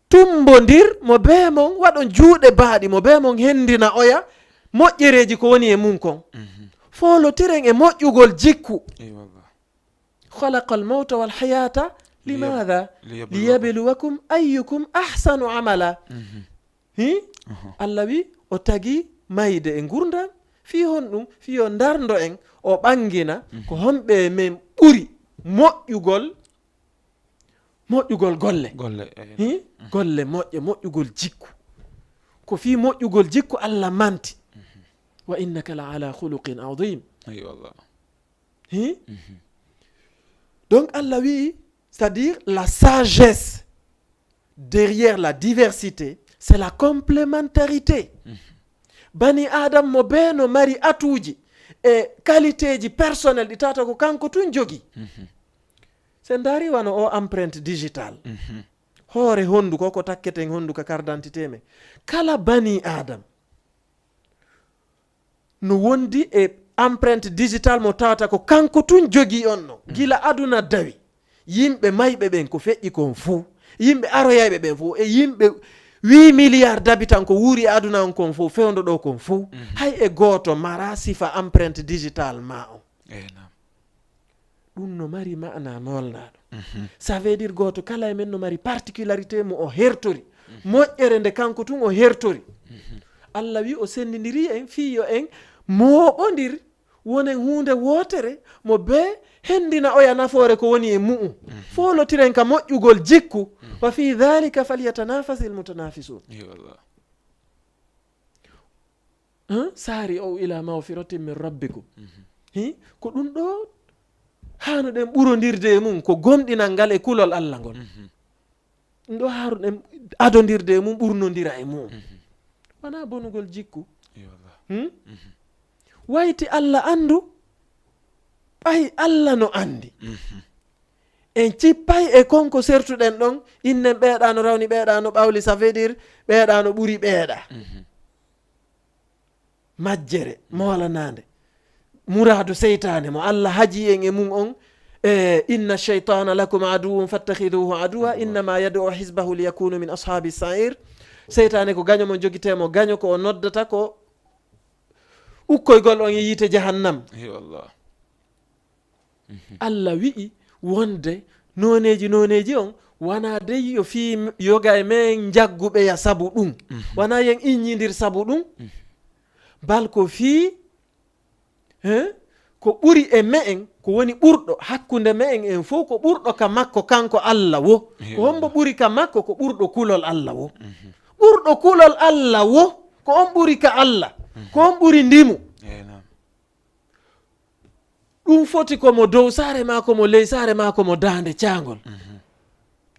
tummbondir mo bee mon, waɗon juuɗe baaɗi mo bee mon, hendina oya moƴƴereeji ko woni e mun kon. Mhm. Foolotiren e moƴƴugol jikku. Ey wallah. Khalaqal mawta wal hayaata. Limaada? Liyab-, liyabluwakum. Liyabluwakum ayyukum ahsanu amala. Mhm. Hi? Aha. Allah wi o tagi mayde e ngurndan. Fii honɗum? Fii o ndarndo en, o ɓangina, mhm, ko honɓe e men ɓuri moƴƴugol moƴƴugol golle. Golle, eh. Hi? Mhm. Golle moƴƴe, moƴƴugol jikku. Ko fii moƴƴugol jikku Allah manti. Mhm. Wa innaka la ala khuluqin azim. Ay wallah. Hi? Mhm. Donc Allah wi'i, c'est-à-dire la sagesse derrière la diversité, c'est la complémentarité. Mhm. Bani Adam mo bee no mari atuuji e qualitéji personnel ɗi tawata ko kanko tun jogi. Mhm. Sen ndaari wano o empreinte digitale. Mhm. Hoore honduko ko takketen honduko carte d'identité men. Kala bani Adam no wondi e empreinte digitale mo tawata ko kanko tun jogi on no. Mhm. Gila aduna dawi, yimɓe mayɓe ɓen ko feƴƴi kon fuu, Yimɓe aroyayɓe ɓen fof, e yimɓe huit milliards d'habitants ko wuuri e aduna on kon fof, fewndo ɗo kon fof, hay e gooto mara sifa empreinte digitale ma on. Ɗum no mari maana molnaaɗo. Ça veut dire gooto kala e men no mari particularité mo o hertori. Moƴƴere nde kanko tun o hertori. Allah wi o senndindiri en fii yo en mooɓondir, wonen huunde wootere, mo bee hendina oya nafoore ko woni e mu'un. Foolotiren ka moƴƴugol jikku. Wa fi dhalika falyatanafasil mutanafisun. Hein? Sari'u ila mawfiratin min rabbikum. Hi? Ko ɗum ɗo haanuɗen ɓurondirde e mum, ko gomɗinal ngal e kulol Allah ngol. Ɗum ɗo haaruɗen adondirde e mum, ɓurnondira e mum. Wonaa bonugol jikku. Hmm? Wayti Allah anndu, ɓay Allah no anndi. En cippay e kon ko sertuɗen ɗon, innen ɓeeɗa no rawni, ɓeeɗa no ɓawli, ça veut dire ɓeeɗa no ɓuri ɓeeɗa. Majjere moolanaande. Muraadu seytaane mo Allah haji en e mum on, e, "Inna shaytana lakum aduwwun fattakhiduhu aduwa, innama yad'u hizbahu liyakunu min ashabi sa'ir." Seytaane ko gaño mo jogitee mo, gaño ko o noddata ko ukkoygol on e yiite jahannam. Hey, wallah. Allah wi'i wonde nooneeji, nooneeji on wanaa dey yo fii yoga e men njagguɓe ya sabu ɗum. Wanaa yen iññindir sabu ɗum. Bal ko fii, hein, ko ɓuri e me'en, ko woni ɓurɗo hakkunde me'en en fof, ko ɓurɗo ka makko kanko Allah wo. Ko hombo ɓuri ka makko? Ko ɓurɗo kulol Allah wo. Ɓurɗo kulol Allah wo, ko on ɓuri ka Allah. Ko on ɓuri ndimu. Ɗum foti ko mo dow saare maa, ko mo ley saare maa, ko mo daande caangol.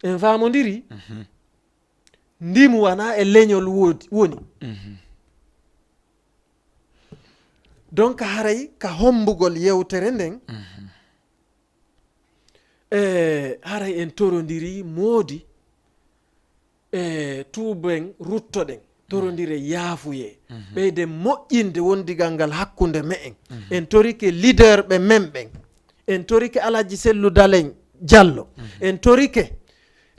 En faamondiri? Ndimu wanaa e leñol woodi, woni. Donc, haray ka hombugol yewtere nden, e, haray en torondiri moodi, e, tuuben, ruttoɗen, torondire, yaafuye, ɓeyden moƴƴinde wondigal ngal hakkunde me'en. En torike leader ɓe men ɓen. En torike Alhaji Sellu Dalen Jallo. En torike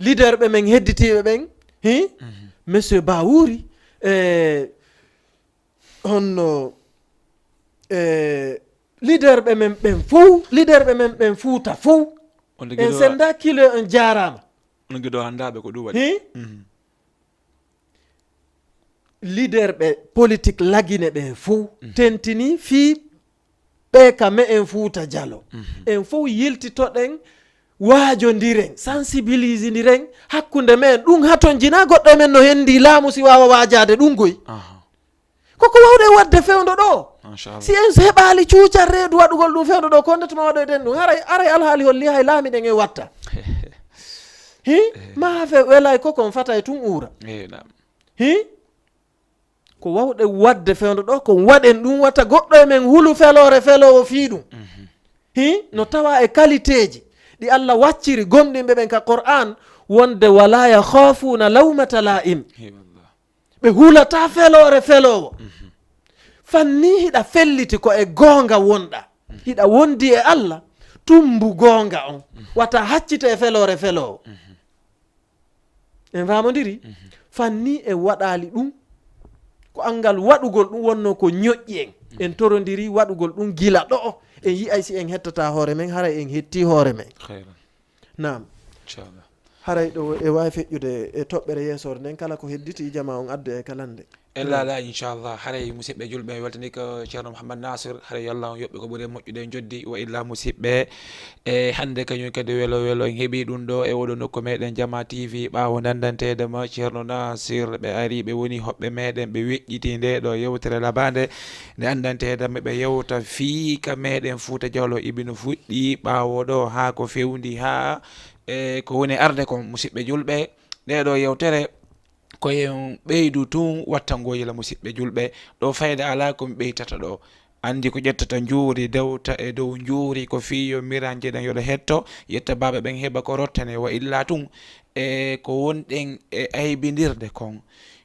leader ɓe men hedditiiɓe ɓen. Hi? Monsieur Bawuri, e, honno, e, leader ɓe men ɓen fow, leader ɓe men ɓen Fuuta fow. En senda kilo, on jaaraama. On gido handaaɓe ko ɗum waɗi. Hi? Leader ɓe politique Lagine ɓe fow tentini fii ɓe ka me'en Fuuta Jalo. En fow yiltitoɗen, waajondiren, sensibilisindiren hakkunde me'en. Ɗum haton jina goɗɗo e men no hendi laamu si waawa waajaade ɗum goy. Aha. Koko wawɗe wadde fewndo ɗo. Machallah. Si en heɓaali cuucal reedu waɗugol ɗum fewndo ɗo, ko nde tuma waɗoyten ɗum? Haray, aray alhaali holli hay laamiɗen e watta. Hi? Ma fe welay koko on fatay tun uura. Eh, naam. Hi? Ko wawɗe wadde fewndo ɗo, ko waɗen ɗum wata goɗɗo e men hulu feloore feloowo fii ɗum. Hi? No tawa e qualitéji ɗi Allah wacciri gomɗinɓe ɓen ka Qur'an wonde, "Wala yakhafuna lawmata la'im." Hey, wallah. Ɓe hulataa feloore feloowo. Fanni hiɗa felliti ko e goonga wonɗa. Hiɗa wondi e Allah, tumbu goonga on. Wata haccite e feloore feloowo. En faamondiri? Fanni en waɗaali ɗum. Ko anngal waɗugol ɗum wonno ko ñoƴƴi en. En torondiri waɗugol ɗum gila ɗo'o. En yi'ay si en hettataa hoore men, haray en hettii hoore men. Khayran. Naam. Inchallah. Haray ɗo e waawi feƴƴude e toɓɓere yeesoore nden, kala ko hedditi jama on addu e kalande. Ella la, inchallah. Haray musidɓe julɓe, en weltani ko Ceerno Mouhammad Nasir. Haray yo Allah on yoɓɓe ko ɓuri moƴƴude e joddi. Wa illa musidɓe, e hannde kañum kadi welo welo en heɓi ɗum ɗo e oɗo nokku meɗen Jama T V. Ɓaawo ndandanteede ma Ceerno Nasir, ɓe ari, ɓe woni hoɓɓe meɗen, ɓe weƴƴiti nde ɗo yewtere labande. Nde anndanteede ma ɓe yewta fii ka meɗen Fuuta Jalo, iɓe no fuɗɗi ɓaawo ɗo haa ko fewndi haa e ko woni arde kon. Musidɓe julɓe, nde ɗo yewtere ko en ɓeydu tun wattangol yila musidɓe julɓe. Ɗo fayda alaa ko mi ɓeytata ɗo. Anndi ko ƴettata njuuri dewta e dow njuuri ko fii yo miran jeɗen yoɗo hetto, yetta baaɓe ɓen heɓa ko rottane wa illa tun. E ko wonɗen e aybindirde kon.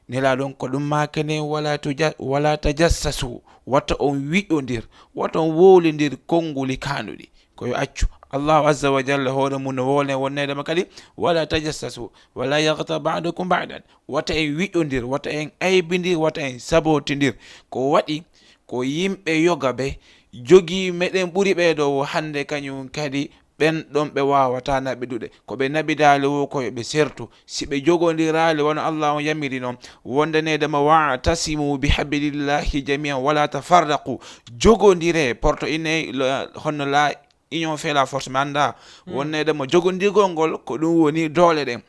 Nelaaɗo on ko ɗum maakene wala tuja-, wala tajassasu, wata on wi'ondir, wata on wowlindir konnguli kaanduɗi. Ko yo accu. Allahu azza wa jalla hoore mum no wowlen wonneede ma kadi, "Wala tajassasu, wala yaghtab ba'dukum ba'dan." Wata en wiƴondir, wata en aybindir, wata en sabotindir. Ko waɗi ko yimɓe yoga ɓe jogii meɗen ɓuri ɓee ɗoo wo hannde kañum kadi ɓen ɗon ɓe waawataa naɓidude. Ko ɓe naɓidaali wo ko yo ɓe sertu. Si ɓe jogondiraali wano Allah on yamiri non, wondaneede ma, "Wa'tasimu bi hablillahi jami'an wala tafarraqu." Jogondire, porto ine lo-, honno la union fait la force, mi anndaa. Wonneede ma jogondirgol ngol, ko ɗum woni doole ɗen.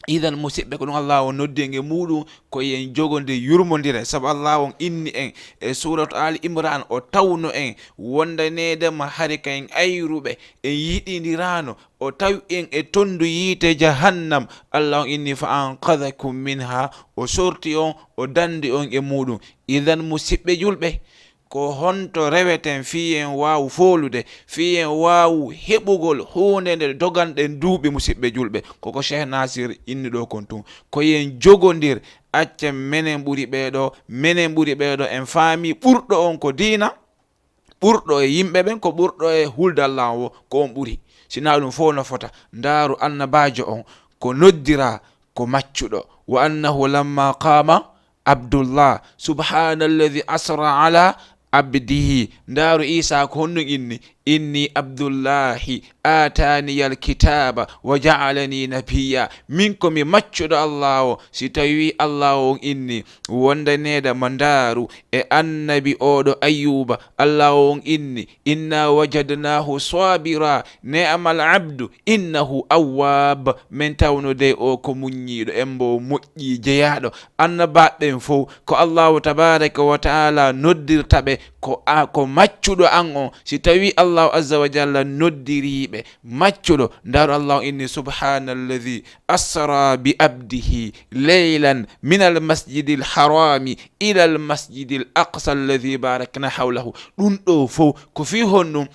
Idan, musiɓɓe, ko ɗum Allah on noddi en e muɗum, ko yen jogondir, yurmondire, sabu Allah on inni en e suuratu Ali Imran, o tawno en wondaneede ma hari ka en ayruɓe, en yiɗindiraano, o tawi en e tondu yiite jahannam. Allah on inni, "Fa anqadhakum minha," o sorti on, o dandi on e muɗum. Idan, musiɓɓe julɓe, ko honto reweten fii en waawu foolude, fii en waawu heɓugol huunde nde doganɗen duuɓi, musiɓɓe julɓe? Ko ko Cheikh Nasir inni ɗoo kon tun. Ko yen jogondir, accen menen ɓuri ɓee ɗoo, menen ɓuri ɓee ɗoo, en faami ɓurɗo on ko diina, ɓurɗo e yimɓe ɓen, ko ɓurɗo e hulde Allah on wo, ko on ɓuri. Si naa ɗum fof no fota, ndaaru annabaajo on, ko noddiraa ko maccuɗo. "Wa annahu lamma qama Abdullah, subhana alladhi asra ala abdihi." Ndaaru Isa ko honɗum inni? "Inni Abdullahi, ataniyal kitaba wa ja'alani nabiyya." Min ko mi maccuɗo Allah o. Si tawi Allah on inni, wondaneede ma ndaaru e annabi oɗo Ayyuba, Allah on inni, "Inna wajadnahu sabira, ni'mal abdu, innahu awwab." Min tawno de o ko muññiiɗo, embo moƴƴi jeyaaɗo. Annabaaɓe ɓen fof, ko Allahu tabaraka wa taala noddirta ɓe, ko a, ko maccuɗo an on. Si tawi Allahu azza wa jalla noddirii ɓe maccuɗo, ndaaru Allah inni, "Subhana alladhi asra bi abdihi laylan min al masjidil harami ila al masjidil aqsa alladhi barakna hawlahu." Ɗum ɗo fof ko fii honɗum?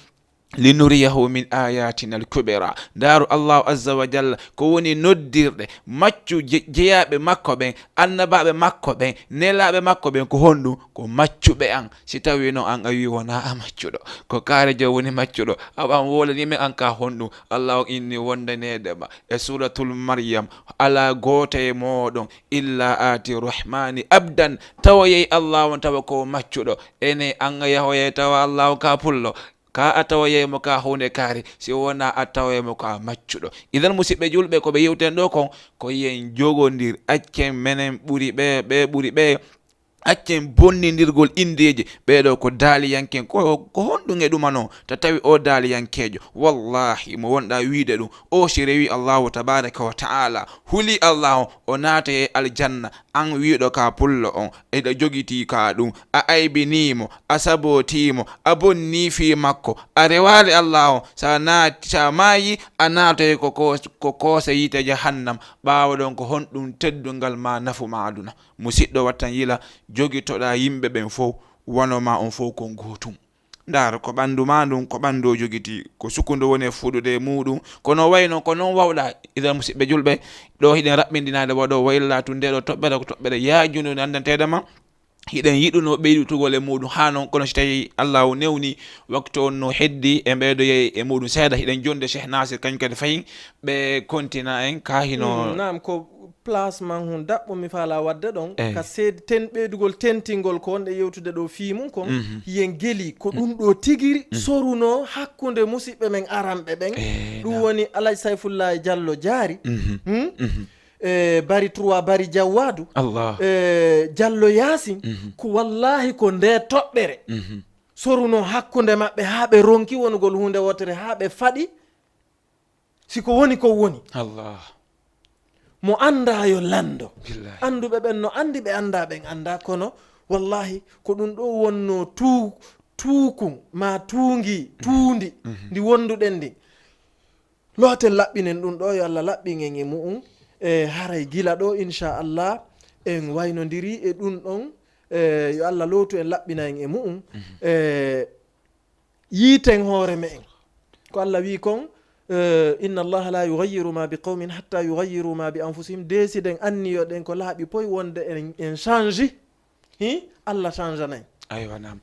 "Linuriyahu min ayatina al kubra." Ndaaru Allahu azza wa jalla ko woni noddirɗe maccu je-, jeyaaɓe makko ɓen, annabaaɓe makko ɓen, nelaaɓe makko ɓen, ko honɗum? Ko maccuɓe an. Si tawi noon an a wii wonaa a maccuɗo, ko kaare joom woni maccuɗo, awa an wolanii men an ka honɗum? Allah on inni wondaneede ma e Suuratul Maryam, alaa gooto e mooɗon illa aati Rahmaani abdan, tawa yehi Allah on tawa ko maccuɗo. Ene an a yahoyay tawa Allah on ka pullo, ka a tawa yehi mo ka huunde kaari, si wonaa a tawa yehi mo ka maccuɗo. Idan, musiɓɓe julɓe, ko ɓe yewten ɗo kon, ko yen jogondir, accen menen ɓuri ɓe, ɓe ɓuri ɓe. Accen bonnindirgol indeeji. Ɓee ɗoo ko daaliyanken. Ko, ko honɗum e ɗumanoo? Ta tawi o daaliyankeejo. Wallahi, mo wonɗaa wiide ɗum, o si rewi Allahu tabaraka wa taala, huli Allahu, o naata e aljanna. An wiiɗo ka pullo on, eɗa jogitii ka ɗum, a aybinii mo, a sabootii mo, a bonnii fii makko, a rewaali Allahu, sa naat-, sa maayi, a naatoy ko ko-, ko koosa yiite jahannam. Ɓaawo ɗon, ko honɗum teddungal ma, nafu ma aduna? Musiɗɗo, wattan yila, jogitoɗaa yimɓe ɓen fow, wano ma on fow kon gootum. Ndaar ko ɓanndu ma ndun, ko ɓanndu o jogitii, ko sukundu woni e fuɗude e muuɗum. Ko non wayi non, ko non wawɗaa. Idan, musiɓɓe julɓe, ɗo hiɗen raɓɓindinaade waɗo wayla tun nde ɗo toɓɓere, ko toɓɓere yaajunde nde anndanteede ma. Hiɗen yiɗuno ɓeydutugol e muuɗum haa non, kono si tawi Allahu newni waktu on no heddi, e ɓeydoyay e muuɗum seeɗa, hiɗen jonde Cheikh Nasir kañum kadi fayin, ɓe kontina en ka hino. Mm, naam, ko place man hun daɓɓo mi faala wadde ɗon. Eyi. Ka seed-, ten-, ɓeydugol tentingol ko wonɗe yewtude ɗo fii mum kon, mhm, yen geli ko, mm, ɗum ɗo tigiri, mm, soruno hakkunde musiɓɓe men aranɓe ɓen. Eyi, ɗum naam. Woni Alhaji Sayfullahi Diallo Jaari. Mhm. Hmm? Mhm. E Bari Trois, Bari Jawwadu. Allah. E Diallo Yaasin. Mhm. Ko wallahi ko nde toɓɓere. Mhm. Soruno hakkunde maɓɓe haa ɓe ronki wonugol huunde wootere, haa ɓe faɗi. Si ko woni, ko woni. Allah. Mo anndaa yo lanndo. Billahi. Annduɓe ɓen no anndi, ɓe anndaa ɓen anndaa, kono wallahi ko ɗum ɗo wonno tuu-, tuukun, ma tuungi, tuundi, mhm, ndi wonduɗen ndin. Looten laɓɓinen ɗum ɗo, yo Allah laɓɓin en e mu'un. E haray gila ɗo, inchallah, en waynondiri e ɗum ɗon. E yo Allah lootu en, laɓɓina en e mu'un. Mhm. E yiiten hoore me'en. Ko Allah wi kon, eh, "Inna Allaha la yughayyiru ma bi qawmin hatta yughayyiru ma bi anfusihim." Desiden, anniyoɗen ko laaɓi poy wonde en, en change. Hi? Allah change nay. Aywa, naam.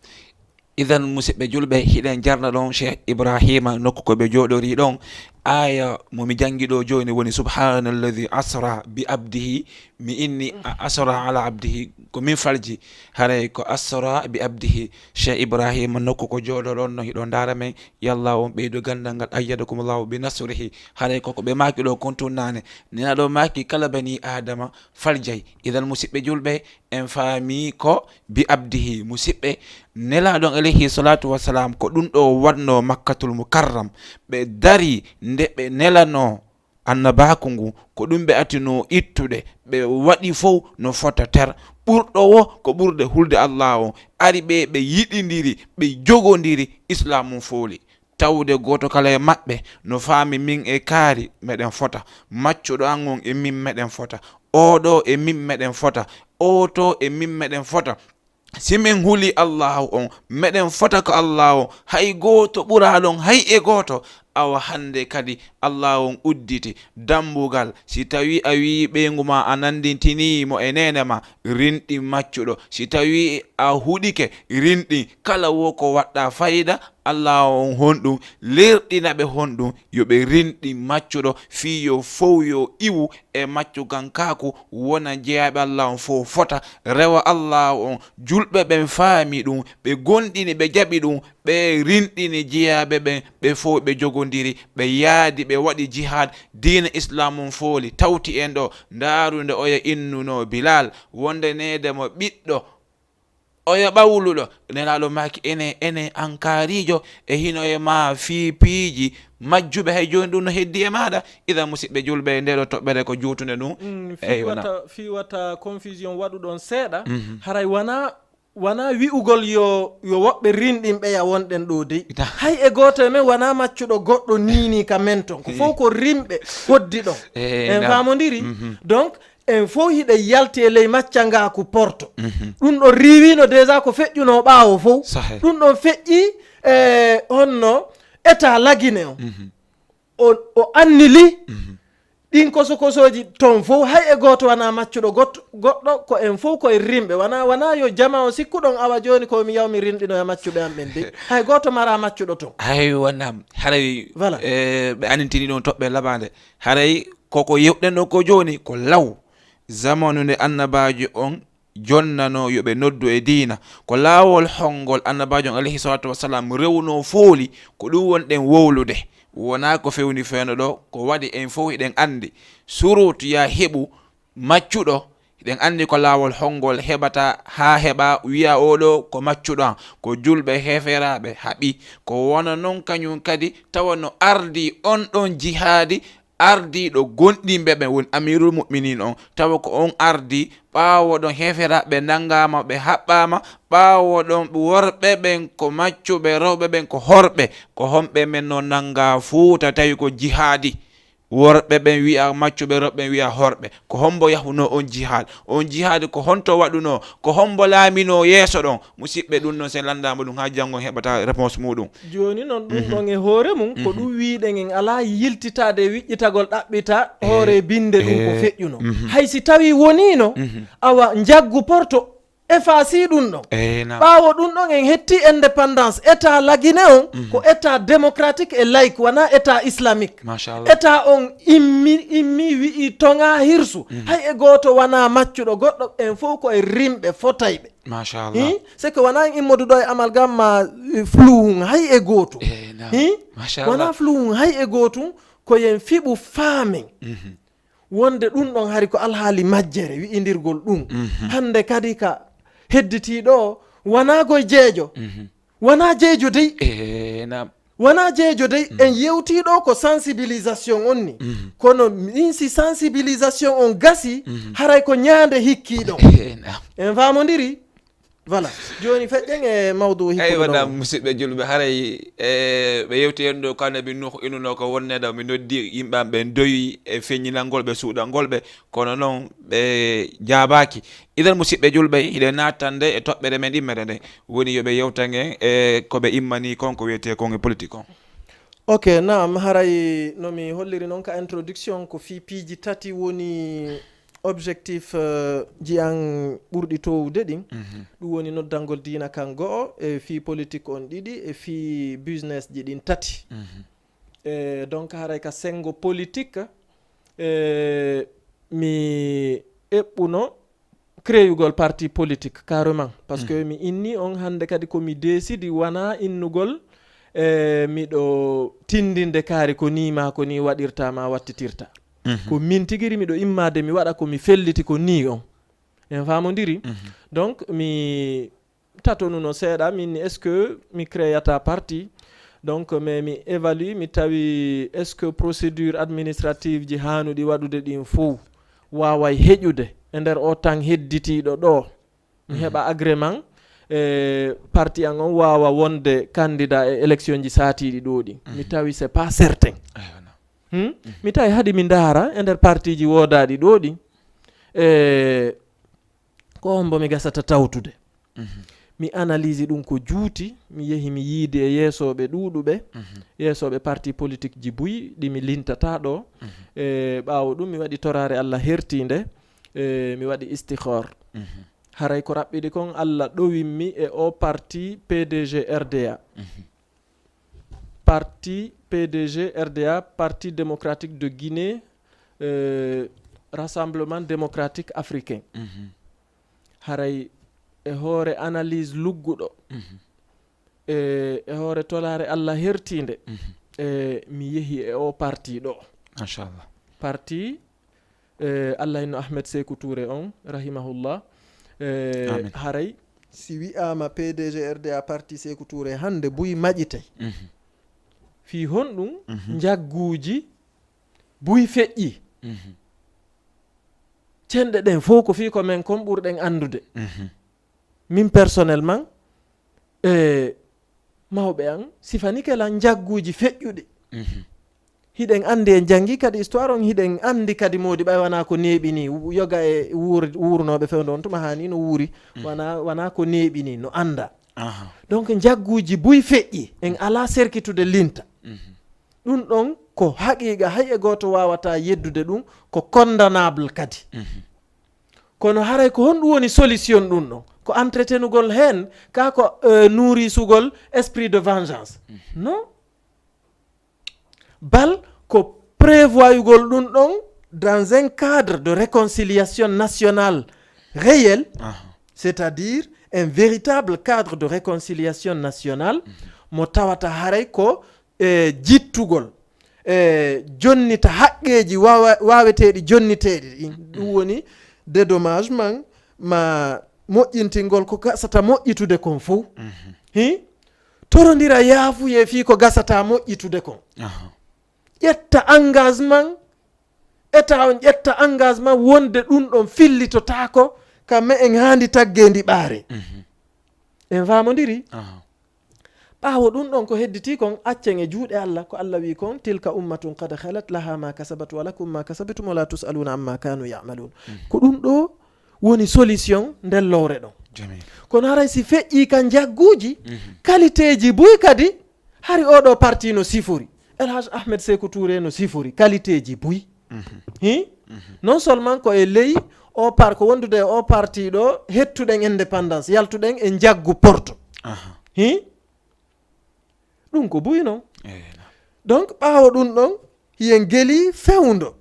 Idan, musidɓe julɓe, hiɗen jarna ɗon Cheikh Ibrahima nokku ko ɓe jooɗori ɗon. Aya mo mi jangi ɗo jooni woni, "Subhanalladhi asra bi abdihi." Mi inni a-, asra ala abdihi, ko min falji. Haray ko asra bi abdihi. Cheikh Ibrahima nokku ko jooɗoɗon no hiɗo ndaara men. Yalla on ɓeydo gandal ngal, ayyadakumullahu bi nasrihi. Haray ko ko ɓe maaki ɗo kon tun naane. Nena ɗo maaki kala bani Adama faljay. Idan, musidɓe julɓe, en faami ko bi abdihi, musidɓe, Nelaaɗo on alayhi salatu wassalam, ko ɗum ɗo waɗno Makkatul Mukarram. Ɓe dari nde ɓe nelano annabaaku ngu, ko ɗum ɓe atino ittude, ɓe waɗi fow no fota ter. Ɓurɗo wo ko ɓurde hulde Allah on. Ari ɓe, ɓe yiɗindiri, ɓe jogondiri, Islaam on fooli. Tawde gooto kala e maɓɓe no faami min e kaari meɗen fota. Maccuɗo an on e min meɗen fota. Oɗo e min meɗen fota. Oto e min meɗen fota. Si min huli Allahu on, meɗen fota ko Allahu on. Hay gooto ɓuraa ɗon, hay e gooto. Awa hande kadi Allahu on udditi dambugal. Si tawi a wi'i ɓeyngu ma a nandintini mo e neene ma, rinɗin maccuɗo. Si tawi a huɗike, rinɗin. Kala wo ko waɗɗa fayda, Allahu on honɗum, lerɗina ɓe honɗum, yo ɓe rinɗin maccuɗo, fii yo fow yo iwu e maccugankaaku, wona jeyaaɓe Allahu on fow fota, rewa Allahu on. Julɓe ɓen faami ɗum, ɓe gondini, ɓe jaɓi ɗum, ɓe rinɗini jeyaaɓe ɓen, ɓe fow ɓe jogondiri, ɓe yaadi, ɓe waɗi jihaad, diina Islaam on fooli, tawti en ɗo, ndaaru nde oya innuno Bilal, wonde neede mo ɓiɗɗo, oya ɓawluɗo, Nelaaɗo maaki, ene, ene ankaariijo, e hino e ma fii piiji majjuɓe, hay jooni ɗum no heddi e maaɗa. Idan, musidɓe julɓe, nde ɗo toɓɓere ko juutunde ɗum. Mm, fii Eywa, na. wata, fii wata confusion waɗu ɗon seeɗa, Mhm. haray wana, wana wi'ugol yo, yo woɓɓe rinɗin ɓeya wonɗen ɗo dey. Ita. Hay e gooto e men wana maccuɗo goɗɗo niini ka men ton. Ko fow ko rimɓe hoddi ɗon. Eh, En na. faamondiri? Mhm. Donc, en fow hiɗen yalti e ley maccangaaku porto. Mhm. Ɗum ɗon riiwiino déjà ko feƴƴunoo ɓaawo fow. Sahe. Ɗum ɗon feƴƴi, eh, honno état Lagine on. Mhm. O, o annili Mhm. ɗin kosokosooji ton fow, hay e gooto wana maccuɗo got-, goɗɗo, ko en fow ko en rimɓe. Wana, wana yo jama on sikku ɗon awa jooni ko mi yaw mi rinɗinoya maccuɓe am ɓen de. Hay gooto mara maccuɗo ton. Hay wonam, haray, Voilà. eh, ɓe anintini ɗon toɓɓe laɓaande. Haray koko yewɗen ɗon ko jooni, ko law. Zamanu nde annabaajo on jonnano yo ɓe noddu e diina. Ko laawol hongol annabaajo on alayhi salatu wassalam rewno fooli, ko ɗum wonɗen wowlude. Wonaa ko fewni fewno ɗo, ko waɗi en fow hiɗen anndi. Surut ya heɓu maccuɗo, hiɗen anndi ko laawol hongol heɓata haa heɓa wi'a oɗo ko maccuɗo an, ko julɓe heeferaaɓe haɓi. Ko wona non kañum kadi tawa no ardi on ɗon jihaadi, ardiiɗo gonɗinɓe ɓen woni Amirul Mu'minin on, tawa ko on ardi, ɓaawo ɗon heeferaaɓe nanngaama, ɓe haɓɓaama, ɓaawo ɗon worɓe ɓen ko maccuɓe, rewɓe ɓen ko horɓe, ko homɓe men no nannga Fuuta tawi ko jihaadi? Worɓe ɓen wi'a maccuɓe, rewɓe ɓen wi'a horɓe. Ko hombo yahuno on jihaad? On jihaad ko honto waɗuno? Ko hombo laamino yeeso ɗon? Musidɓe, ɗum non sen landaama ɗum haa janngo en heɓata réponse muɗum. Jooni non ɗum Mhm. ɗon e hoore mum, ko Mhm. ɗum wiiɗen en alaa yiltitaade e wiƴƴitagol ɗaɓɓita Eh, hoore binde ɗum ko eh, feƴƴuno. mhm. Hay si tawi woniino, Mhm. awa njaggu porto effaci ɗum ɗon. Eh, na. Ɓaawo ɗum ɗon en hetti indépendance. État Lagine on Mhm. ko état démocratique et laïque, wonaa état islamique. Machallah. État on immi, immi wi'i toŋa hirsu. Mhm. Hay e gooto wonaa maccuɗo goɗɗo, en fow ko e rimɓe fotayɓe. Machallah. Hi? C'est que wonaa en immoduɗo e amalgame ma, eh, flou hun hay e gootum. Eh, na. Hi? Machallah. Wonaa flou hun hay e gootum, ko yen fiɓu faamen. Mhm. Wonde ɗum ɗon hari ko alhaali majjere, wi'indirgol ɗum. Mhm. Hannde kadi ka hedditii ɗo, wonaa goy jeejo. Mhm. Wonaa jeejo dey. Eh, naam. Wonaa jeejo dey. Mhm. En yewtii ɗo ko sensibilisation on ni. Mhm. Kono min si sensibilisation on gasi, Mhm. haray ko ñaande hikkii ɗon. Eh, naam. En faamondiri? Voilà. Jooni feƴƴen e mawdu hikkuɗo Eywa, ɗo. Naam, musidɓe julɓe, haray, e, ɓe yewti en ɗo ko Annabi Nuuhu innuno ko wonneede, mi noddi yimɓe am, ɓe ndoyi e feññinangol ɓe, suuɗangol ɓe, kono noon ɓe jaabaaki. Idan, musidɓe julɓe, hiɗen naatande e toɓɓere men ɗimmere nde, woni yo ɓe yewtan en e ko ɓe immani kon, ko wiyetee kon e politique on. Ok, naam, haray no mi holliri noon ka introduction, ko fii piiji tati woni objectif, eh, ji an ɓurɗi towude ɗin, mhm, ɗum woni noddangol diina kan go'o, e fii politique on ɗiɗi, e fii business ji ɗin tati. Mhm. E donc, haray ka sengo politique, e mi eɓɓuno créeyugol parti politique, carrément. Parce que, mhm, mi inni on hannde kadi ko mi décidi, wana innugol, e miɗo tindinde kaari ko nii maa ko nii waɗirta maa wattitirta. Mhm. Ko min tigiri miɗo immaade mi waɗa ko mi felliti ko nii on. En faamondiri? Mhm. Donc, mi tatonuno seeɗa, min, est-ce que mi créata parti? Donc, mais mi évalue, mi tawi, est-ce que procédure administrative ji haanuɗi waɗude ɗin fow waaway heƴude e nder o tan hedditiiɗo ɗo? Mi, mhm, heɓa agrément, e parti an on waawa wonde candidat e élection ji saatiiɗi ɗo ɗin. Mi, mhm, tawi c'est pas certain. Aywa, non. Hmm? Mhm. Mi tawi hadi mi ndaara e nder parti ji woodaaɗi ɗo ɗin. E ko hombo mi gasata tawtude? Mhm. Mi analyse ɗum ko juuti, mi yehi mi yiidi e yeesooɓe ɗuuɗuɓe, mhm, yeesooɓe parti politique ji buy ɗi mi lintata ɗo. Mhm. E ɓaawo ɗum mi waɗi toraare Allah hertiinde, e mi waɗi istikhar. Mhm. Haray ko raɓɓiɗi kon Allah ɗowimmi e o parti P D G R D A. Mhm. Parti P D G R D A, Parti Démocratique de Guinée, euh, Rassemblement Démocratique Africain. Mhm. Haray e hoore analyse lugguɗo, mhm, e, e hoore tolaare Allah hertiinde, mhm, e mi yehi e o parti ɗo. Machallah. Parti, e, Allah inno Ahmed Sekou Touré on, rahimahullah. E, amin. Haray si wi'aama P D G R D A parti Sekou Touré hannde buy maƴitay. Mhm. Fii honɗum, mhm, njagguuji buy feƴƴi? Mhm. Cenɗe ɗen fow ko fii ko men kon ɓurɗen anndude. Mhm. Min personnellement, e mawɓe an sifanike lan njagguuji feƴƴuɗi. Mhm. Hiɗen anndi, en janngi kadi histoire on, hiɗen anndi kadi moodi ɓay wanaa ko neeɓi ni, yoga e wuur-, wuurnooɓe fewndo on tuma haani no wuuri, mhm, wanaa, wanaa ko neeɓi ni, no annda. Aha. Donc, njagguuji buy feƴƴi, en alaa serkitude linta. Mhm. Ɗum ɗon ko haqiiqa, hay e gooto waawataa yeddude ɗum, ko condamnable kadi. Mhm. Kono haray ko honɗum woni solution ɗum ɗon? Ko entretenugol heen, ka ko, euh, nourrisugol esprit de vengeance? Mhm. Non. Bal ko prévoyugol ɗum ɗon dans un cadre de réconciliation nationale réelle, aha, c'est-à-dire un véritable cadre de réconciliation nationale, mhm, mo tawata haray ko, e, jittugol, e, jonnita haqqeeji wawa-, waaweteeɗi jonniteeɗi ɗin. Ɗum, mhm, woni dédommagement ma moƴƴintingol ko gasata moƴƴitude kon fow. Mhm. Hi? Torondira yaafuyee fii ko gasata moƴƴitude kon. Aha. Ƴetta engagement, État on ƴetta engagement wonde ɗum ɗon fillitotaako ka me'en haandi taggeendi ɓaare. Mhm. En faamondiri? Aha. Ɓaawo ɗum ɗon ko hedditi kon, accen e juuɗe Allah, ko Allah wi kon, "Tilka ummatun qad khalat laha ma kasabat wa lakum ma kasabtum wa la tus'aluna amma kanu ya'malun." Mhm. Ko ɗum ɗo woni solution nden lowre ɗon. Jamil. Kono haray si feƴƴi ka njagguuji, mhm, qualité ji buy kadi, hari oɗo parti no sifori. El Hadj Ahmed Sekou Touré no sifori qualité ji buy. Mhm. Hi? Mhm. Non seulement ko e ley o par-, ko wondude e o parti ɗo, hettuɗen indépendance, yaltuɗen e njaggu porto. Aha. Hi? Ɗum ko buy non. Eh, na. Donc, ɓaawo ɗum ɗon, hiyen geli fewndo.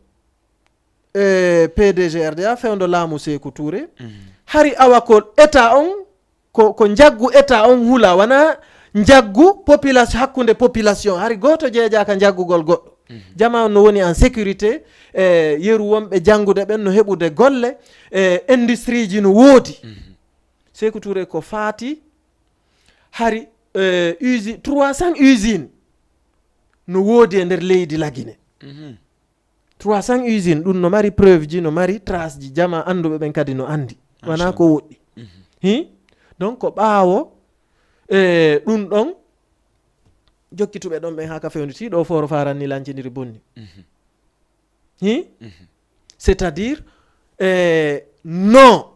E P D G R D A, fewndo laamu Sekou Touré. Mhm. Hari awa ko État on, ko, ko njaggu État on hula, wana njaggu population, hakkunde population. Hari gooto jeejaaka njaggugol goɗɗo. Mhm. Jama on no woni en sécurité, e yeru wonɓe janngude ɓen no heɓude golle, e industrie ji no woodi. Mhm. Sekou Touré ko faati hari, e, usi-, trois cents usines no woodi e nder leydi Lagine. Mhm. Trois cents usines, ɗum no mari preuve ji, no mari trace ji, jama annduɓe ɓen kadi no anndi. Wana ko woɗɗi. Mhm. Hi? Donc, ko ɓaawo, e, ɗum ɗon, jokkituɓe ɗon ɓen haa ka fewnditii ɗo fooro faranni lancindiri bonni. Mhm. Hi? Mhm. C'est-à-dire, e, no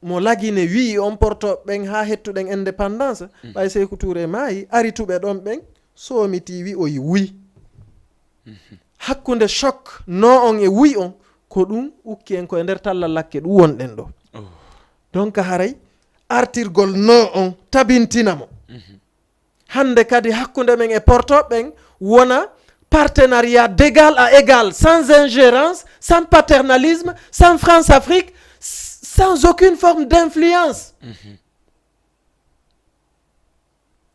mo Lagine wi'i on porto ɓen haa hettuɗen indépendance, mhm, ɓay Sekou Touré maayi, arituɓe ɗon ɓen, soomiti wi'oyi wuy. Mhm. Hakkunde choc no on e wuy on, Ko ɗum ukki en ko e nder tallal lakke ɗum wonɗen ɗo. Donc haray artirgol no on tabintina mo. Hannde kadi hakkunde men e porto ɓen wona partenariat d'égal à égal, sans ingérence, sans paternalisme, sans France-Afrique, s- sans aucune forme d'influence.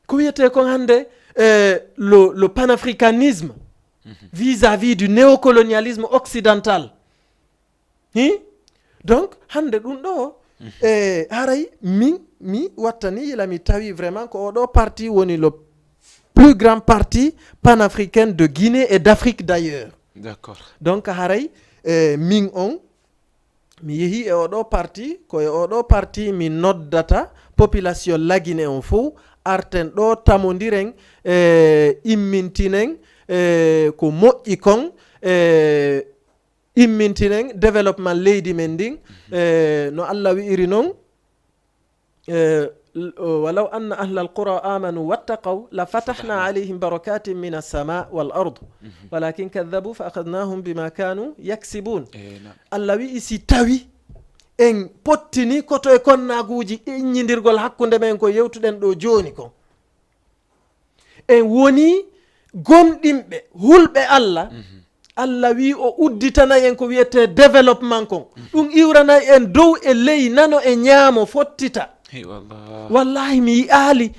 Ko wiyetee kon hannde eh, le, le panafricanisme vis-à-vis du néocolonialisme occidental. Hi? Donc hannde ɗum ɗo e haray min mi wattani yila mi tawi vraiment ko oɗo parti woni le plus grand parti panafricain de Guinée et d'Afrique d'ailleurs. D'accord. Donc haray eh, min on mi yehi e oɗo parti ko e oɗo parti mi noddata population lagine on fof arten ɗo tamondiren e immintinen e ko moƴƴi kon e immintinen développement leydi men ndin e no Allah wi'iri non e ولو أن أهل القرى آمنوا واتقوا لفتحنا عليهم بركات من السماء والأرض ولكن كذبوا فأخذناهم بما كانوا يكسبون. Allah wi'i si tawi en pottini koto e konnaaguuji iññindirgol hakkunde men ko yewtuɗen ɗo jooni ko en woni gomɗinɓe hulɓe Allah Allah wi o udditanay en ko wiyetee développement kon ɗum iwranay en dow e ley nano e ñaamo fottita. Wallahi mi yi'aali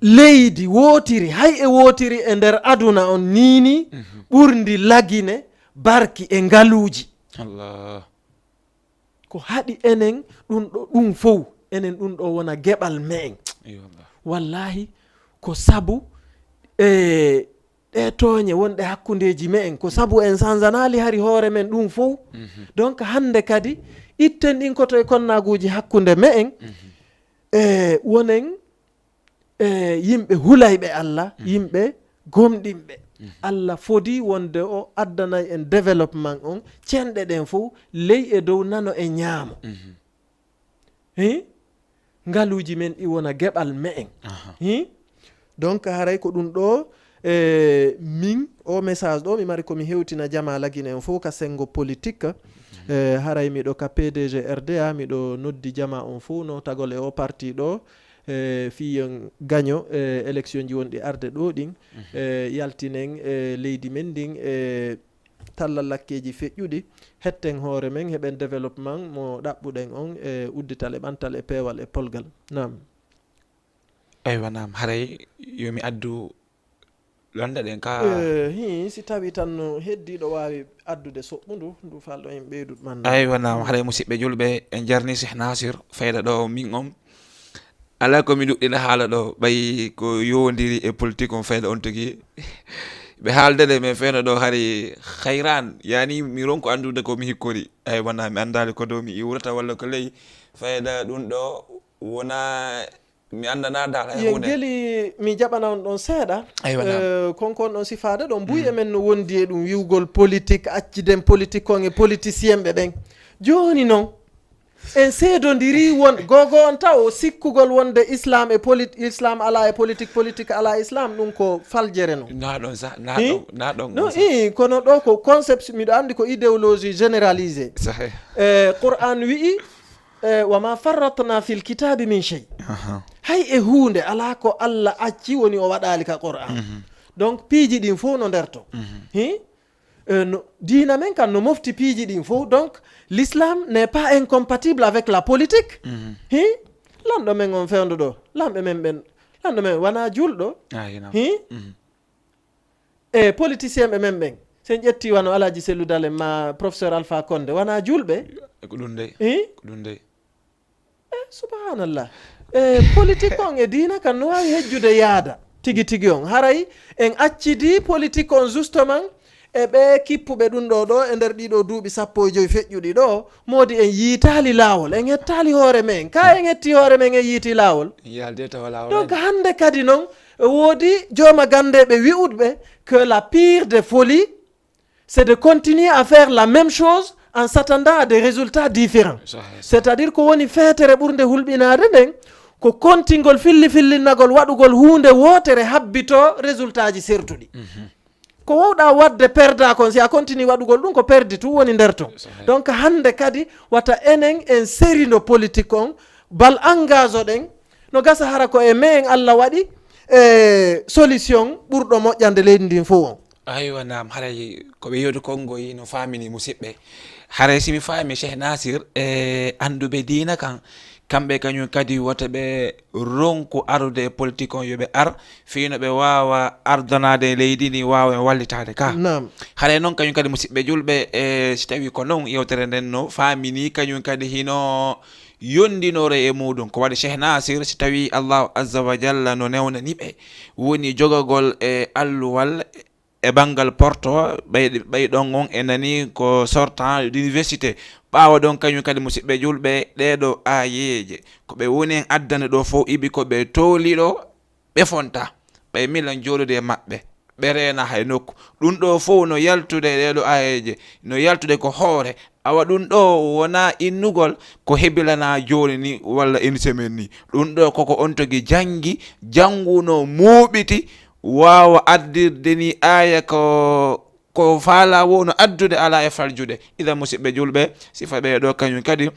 leydi wootiri hay e wootiri e nder aduna on niini ɓurndi lagine barki e ngaluuji. Ko haɗi enen ɗum ɗo ɗum fow enen ɗum ɗo wona geɓal me'en. Wallahi ko sabu e ɗe tooñe wonɗe hakkundeeji me'en ko sabu en sanzanaali hari hoore men ɗum fow. Donc hannde kadi itten ɗin koto e konnaaguuji hakkunde me'en e wonen e yimɓe hulayɓe Allah yimɓe gomɗinɓe Allah fodi wonde o addanay en développement on cenɗe ɗen fow ley e dow nano e ñaamo. Hi ngaluuji men ɗi wona geɓal me'en. Hi donc haray ko ɗum ɗo e min o message ɗo mi mari komi hewtina jama lagine en fof ka sengo politique e haray miɗo ka P D G R D A miɗo noddi jama on fof notagol e o parti ɗo e fii yo en gaño e élection ji wonɗi arde ɗo ɗin e yaltinen e leydi men ndin e talla lakkeeji feƴƴuɗi hetten hoore men heɓen développement mo ɗaɓɓuɗen on e uddital e ɓantal e peewal e polgal. Naam. Eywa naam haray yomi addu lanɗe ɗen ka Eh, hi si tawi tan no heddiiɗo waawi addude soɓɓundu ndu falɗo en ɓeyduɗo man. Eywa naam haray musidɓe julɓe en jarni Cheikh Nasir fayda ɗo min on ala ko mi duɗɗina haala ɗo ɓay ko yowondiri e politique on fayda on tigi ɓe haalde ɗe min fayda ɗo hari hayran yani mi ronko anndude ko mi hikkori. Eywa naam mi anndaali ko dow mi iwrata walla ko ley fayda ɗum ɗo wona mi anndanaa daal hay yen huunde. Geli mi jaɓana on ɗon seeɗa. Aywa, naam. Eh, kon kon ɗon sifaade ɗon buy e men no wondi e ɗum wiwgol politique acciden politique kon e politicien ɓe ɓen. Jooni noon en seedondiri won gogo on taw sikkugol wonde islam e polit islam ala e politique politique ala islam ɗum ko faljere noon. Na ɗon sa na Hi? Ɗon na ɗon no on sa. I kono ɗo ko concept miɗo anndi ko idéologie généralisée. Sahe. Eh, qur'an wi'i eh, wama farratna fil kitabi min chey. Aha. Hay e huunde ala ko allah acci woni o waɗali ka qur'an. Mhm. Donc piiji ɗin fof no nder to. Mhm. Hi? Eh, no, diina men kan no mofti piiji ɗin fof donc l'islam n'est pas incompatible avec la politique. Mhm. Hi? Lanɗo men on fewndo ɗo lanɓe men ɓen lanɗo men wona julɗo. Ah, you know. Hi? Mhm. E politicien ɓe men ɓen sen ƴetti wano alaji sellu dalen ma professeur alpha konde wona julɓe. Ko ɗum dey. Hi? Ko ɗum dey. Eh, subhanallah. Eh, politique on e diina kan no wawi hejjude yaada tigi tigi on haray en accidi politique on justement e ɓe kippuɓe ɗum ɗo ɗo e nder ɗiɗo duuɓi sappo e joyi feƴƴuɗi ɗo moodi en yiitaali laawol en hettaali hoore men ka en hetti hoore men en yiiti laawol. Yalde tawa laawol. Donc hannde kadi noon e woodi jooma ganndeeɓe wi'uɗɓe que la pire des folies c'est de continuer à faire la même chose en s'attendant à des résultats différents. C'est-à-dire ko woni feetere ɓurnde hulɓinaade nden ko kontingol filli fillinnagol waɗugol huunde wootere habbito résultat ji sertuɗi. ko wowɗa waɗde perda kon, si a continue waɗugol ɗum, ko perdi tu woni nder ton. Donc hannde kadi wata enen en serindo politique on, bal engage ɗen, no gasa hara ko e men Allah waɗi e solution ɓurɗo moƴƴande leydi ndin fof on. Aywa, naam, haray ko ɓe yewti kon ngoyi no faamini musidɓe. Haray si mi faami Cheikh Nasir, e annduɓe diina kan, kamɓe kañum kadi wota ɓe ronku arude e politique on, yo ɓe ar, fii no ɓe waawa ardanaade leydi ndi, waawa en wallitaade ka. Naam. Haray noon kañum kadi musidɓe julɓe, e si tawi ko noon yewtere nden no faamini, kañum kadi hino yondinore e muɗum. Ko waɗi Cheikh Nasir, si tawi Allahu Azza wa Jalla no newnani ɓe, woni jogagol e alluwal e banngal porto, ɓay-, ɓay ɗon on e nani ko sortant d'université. Ɓaawo ɗon kañum kadi musidɓe julɓe, ɗee ɗo aayeeje, ko ɓe woni en addana ɗo fof iɓi ko ɓe tooli ɗo, ɓe fonta, ɓay milan jooɗude e maɓɓe, ɓe reena hay nokku. Ɗum ɗo fof no yaltude e ɗee ɗo aayeeje, no yaltude ko hoore. Awa ɗum ɗo wonaa innugol ko hebilana jooni ni walla une semaine ni. Ɗum ɗo koko on togi janngi, jannguno, muuɓiti, waawa addirde ni aaya ko, ko faala wowno addude alaa e faljude. Idan musidɓe julɓe, sifa ɓee ɗo kañum kadi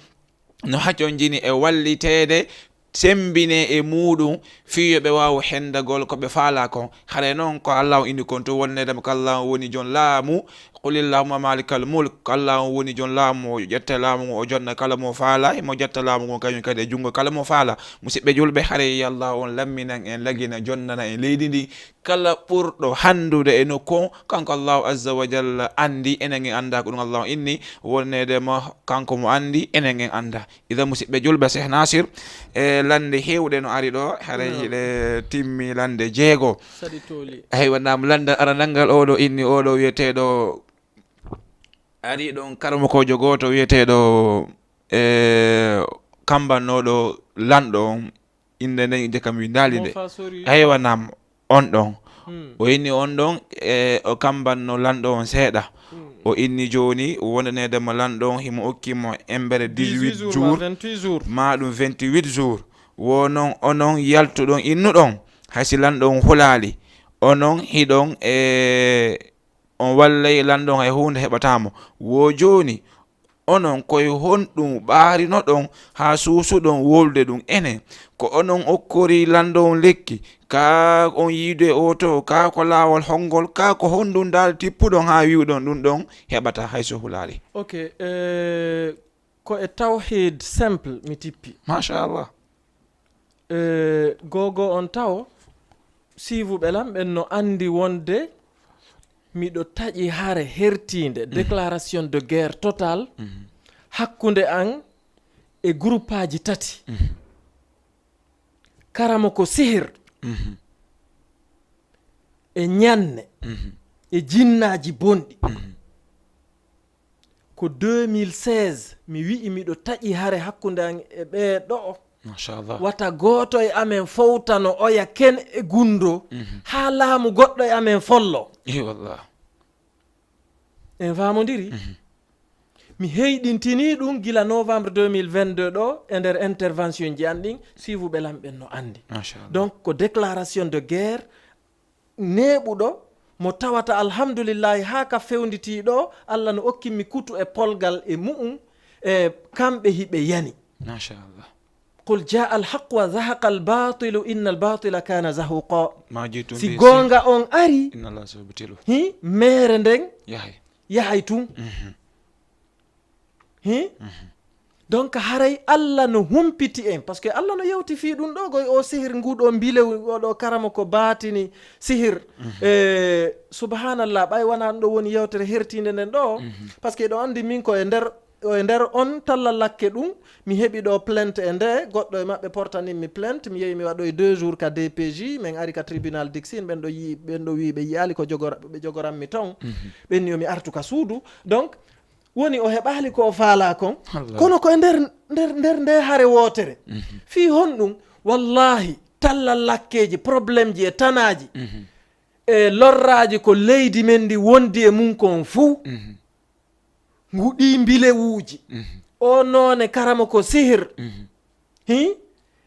no haconjini e walliteede, sembine e muɗum, fii yo ɓe waawu hendagol ko ɓe faala kon. Hare noon ko Allahu inni kon tun, wonneede mo ko Allahu woni jon laamu. Qul illahumma malikal mulk, ko Allahu woni jon laamu, o ƴetta laamu ngun, o jonna kala mo faala, himo ƴetta laamu ngun kañum kadi e junngo kala mo faala. Musidɓe julɓe, hare yo Allahu on lamminan en, lagina, jonnana en leydi ndi, kala ɓurɗo hanndude e nokku on, kanko Allahu Azza wa Jalla anndi, enen en anndaa ko ɗum Allahu inni, wonneede mo kanko mo anndi, enen en anndaa. Idan musidɓe julɓe, Cheikh Nasir, e lannde heewɗe no ari ɗo, haray Naam. hiɗe timmi lannde jeego. Saɗi tooli. Aywa, naam, lannde aranal ngal, oɗo inni, oɗo wiyeteeɗo, ari ɗon karamokoojo gooto wiyeteeɗo, e, kambannooɗo lanɗo on, innde nden, inde kam windaali nde. Mo fa sori. Aywa, naam, on ɗon. Hmm. O inni on ɗon, e, o kambanno lanɗo on seeɗa. Hmm. O inni jooni, wondaneede mo lanɗo on, himo okki mo embere dix-huit dix-huit jours, ma jours, vingt-huit jours. Ma ɗum vingt-huit jours. Wo non, onon yaltuɗon, innuɗon, hay si lanɗo on hulaali. Onon hiɗon, e, on wallay lanɗo on, hay huunde heɓataa mo. Wo jooni, onon koye honɗum ɓaarinoɗon haa suusuɗon wowlude ɗum enen? Ko onon okkori lanɗo on lekki, kaa on yiide oto, kaa ko laawol honngol, kaa ko honɗum dal tippuɗon haa wi'uɗon ɗum ɗon heɓataa hay so hulaali? Ok, eh, ko e tawhiid simple mi tippi. Machallah. Eh, gogo on tawo, siivuɓe lan ɓen no anndi wonde miɗo taƴi hare hertiinde, Mhm. déclaration de guerre totale, Mhm. hakkunde an e groupaaji tati. Mhm. Karamo ko sihir, Mhm. e ñanne, Mhm. e jinnaaji bonɗi. Mhm. Ko deux mille seize, mi wi'i miɗo taƴi hare hakkunde an e ɓee ɗo'o. Machallah. Wata gooto e amen fowtano oya ken e gunndo, Mhm. haa laamu goɗɗo e amen follo. Ey wallah. En faamondiri? Mhm. Mi heyɗintinii ɗum gila novembre deux mille vingt-deux ɗo, e nder intervention ji an ɗin, siivuɓe lan ɓen no anndi. Machallah. Donc, ko déclaration de guerre neeɓuɗo, mo tawata, alhamdulillahi, haa ka fewnditiiɗo, Allah no okkimmi kutu e polgal e mu'um, e kamɓe hiɓe yani. Machallah. Qul jaa al haq wa zahaqa al batilu, inna al batila kana zahuqa. Ma jitum Si bihi goonga on ari, inna Allah sayubtilu. Hi, meere nden Yahay. yahay tun. Mhm. Hi? Mhm. Donc, haray Allah no humpiti en, parce que Allah no yewti fii ɗum ɗo, goy o sihir, nguɗo mbilew, oɗo karamo ko baatini sihir. Mhm. Eh, subhanallah, ɓay wona ɗum ɗo woni yewtere hertinde nden ɗo, Mhm. parce que ɗo anndi min ko e nder, e nder on talla lakke ɗum, mi heɓi ɗo plainte e nde, goɗɗo e maɓɓe portanin mi plainte, mi yehi mi waɗoy deux jours ka D P J, min ari ka tribunal Dixine, ɓen ɗo yi-, ɓen ɗo wi ɓe yi'ali ko jogora-, ɓe jogoran mi ton, Mhm. ɓen ni yo mi artu ka suudu. Donc, woni o heɓaali ko o faalaa kon. Allah. Kono ko e nder, nder, nder nde hare wootere. Mhm. Fii honɗum? Wallahi, talla lakkeeji, problème ji e tanaaji, Mhm. e lorraaji ko leydi men ndi wondi e mum kon fuu. Mhm. Ngu ɗii mbilewuuji, Mhm. o noone karamo ko sihir. Mhm. Hi?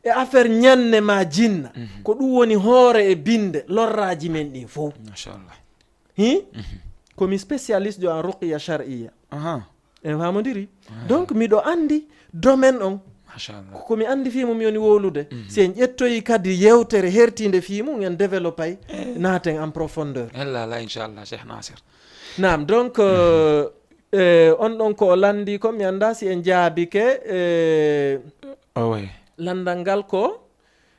E affaire ñanne ma jinna. Mhm. Ko ɗum woni hoore e binde lorraaji men ɗin fuu. Machallah. Hi? Ko mi spécialiste jo en ruqiya shar'iyya. Aha. En famondiri. Donc miɗo andi domaine on. Machallah. Ko mi andi fii mum yoni wowlude. Si en ƴettoyi kadi yewtere hertinde fii mum, en développay, naaten en profondeur. Ella la, inchallah, Cheikh Nasir. Naam, donc, euh, euh, on ɗon ko o landi ko, mi anda si en jaabike, euh, Owe. Landal ngal ko,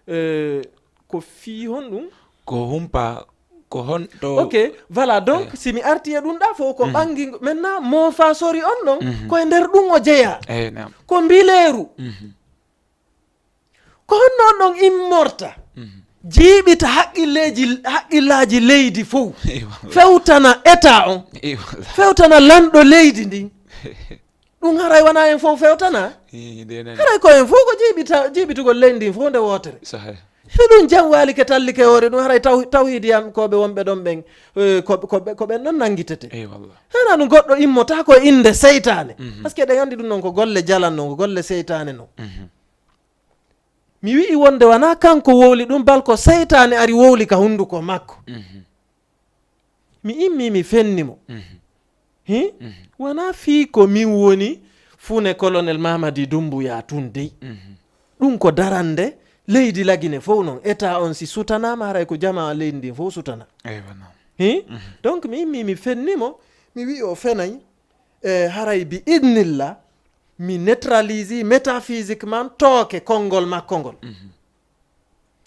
euh, ko fii honɗum? Ko humpa, ko honto. Ok, voilà, donc, si mi arti e ɗum ɗa fof ko ɓangi, maintenant, mo fa sori on ɗon, ko e nder ɗum o jeya. Eyi, naam. Ko mbileeru. Ko honno on ɗon immorta? Jiiɓita haqqilleeji, haqqillaaji leydi fof. Eyi, walla. Fewtana état on. Eyi, walla. Fewtana lanɗo leydi ndin. Ɗum haray wona en fof fewtana? Ii, nde nani. Haray ko en fof ko jiiɓita-, jiiɓitugol leydi ndin fof nde wootere. Sahe. Si ɗum jam waalike tallike hoore ɗum, haray taw-, tawhidiyankooɓe wonɓe ɗon ɓen, eh, ko, ko ɓe, ko ɓen ɗon nanngitete. Eyi, wallah. Hena ɗum goɗɗo immota ko e innde seytaane. Mhm. Parce que eɗen anndi ɗum non ko golle jalan non, ko golle seytaane non. Mhm. Mi wi'i wonde wona kanko wowli ɗum, bal ko seytaane ari wowli ka hunnduko makko. Mhm. Mi immi, mi fenni mo. Mhm. Hi? Mhm. Wona fii ko min woni fune colonel Mamadi Doumbouya tun dey. Mhm. Ɗum ko darande leydi Lagine fof non. État on si sutanaama, haray ko jamaa leydi ndin fof sutana. Eywa, naam. Hi? Mhm. Donc, mi immi, mi fenni mo, mi wi'i o fenay, e haray bi idnillah, mi neutralise métaphysiquement tooke konngol makko ngol. Mhm.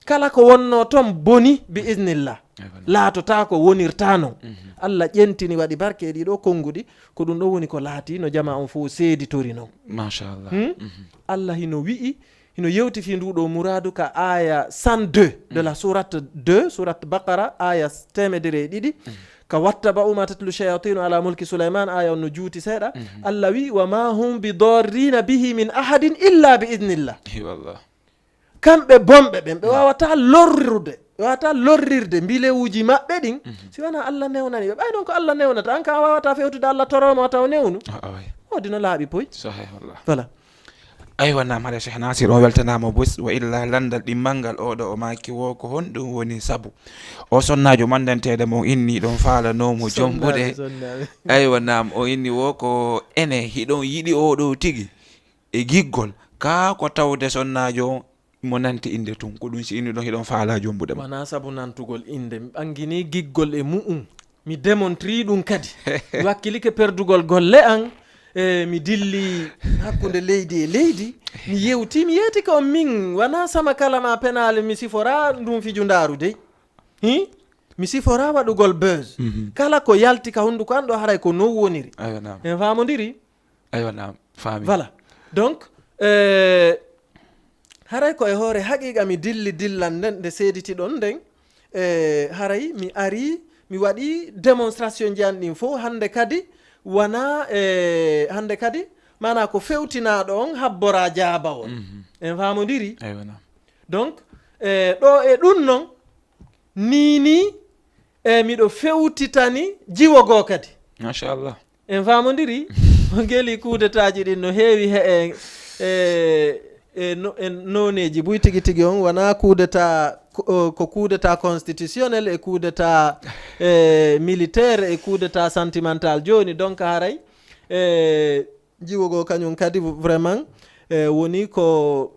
Kala ko wonno ton boni bi idnillah. Ewa. Laatotaa ko wonirta non. Mhm. Allah ƴentini waɗi barke e ɗiɗo konnguɗi, ko ɗum ɗo woni ko laati no jama on fof seeditori non. Machallah. Hmm? Mhm. Allah hino wi'i, hino yewti fii ndu ɗo muraadu ka aya cent deux de la sourate deux, sourate Baqara, aya teemedere e ɗiɗi. Mhm. Ka wattaba'u ma tatlu shayatinu ala mulki Sulaiman, aya on no juuti seeɗa. Mhm. Allah wi'i, "Wa ma hum bi darrina bihi min ahadin illa bi idnillah." Ewa, wallah. Kamɓe bonɓe ɓen, ɓe waawataa lorrirde, ɓe waawataa lorrirde mbilewuuji maɓɓe ɗin, mhm, si wanaa Allah newnani ɓe. Ɓay non ko Allah newnata, an ka a waawataa fewtude Allah torooma o taw newnu. A, a, way. Woodi no laaɓi poy. Sahih, wallah. Voilà. Aywa, naam, hade Cheikh Nasir, on weltanaama bus, wa illa lanndal ɗimmal ngal, oɗo o maaki wo ko honɗum woni sabu o sonnaajo mandanteede mo inni ɗon faalanoo mo jombude. Sonnaajo, sonnaajo. Aywa, naam, o inni wo ko ene hiɗon yiɗi oɗo tigi. E giggol, kaa ko tawde sonnaajo mo nanti innde tun, ko ɗum si inni ɗon hiɗon faalaa jombude mo. Wanaa sabu nantugol innde, mi ɓanginii giggol e mu'un. Mi démontri ɗum kadi. Mi wakkilike perdugol golle an, e mi dilli hakkunde leydi e leydi. Mi yewti, mi yeetike on min, wanaa sama kala ma penaale mi siforaa ndun fijundaaru dey. Hi? Mi siforaa waɗugol buzz. Mhm. Kala ko yalti ka hunnduko an ɗo haray ko non woniri. Aywa, naam. En faamondiri? Aywa, naam, faami. Voilà. Donc, euh, haray ko e hoore haqiiqa mi dilli dillan nden, nde seeditiɗon nden, eh, haray mi ari, mi waɗi démonstration ji an ɗin fof. Hannde kadi wona, eh, hannde kadi maanaa ko fewtinaaɗo on habboraa jaabawol. Mhm. En faamondiri? Aywa, naam. Donc, eh, ɗo e ɗum non, nii nii, e miɗo fewtitani jiwo goo kadi. Machallah. En faamondiri? On geli kudetaaji ɗin no heewi he, e, e, e no, e nooneeji buy tigi tigi on, wonaa kudeta ko, ko kudeta constitutionnel e kudeta, e, militaire e kudeta sentimental. Jooni, donc, haray, e, jiwo goo kañum kadi vraiment, e, woni ko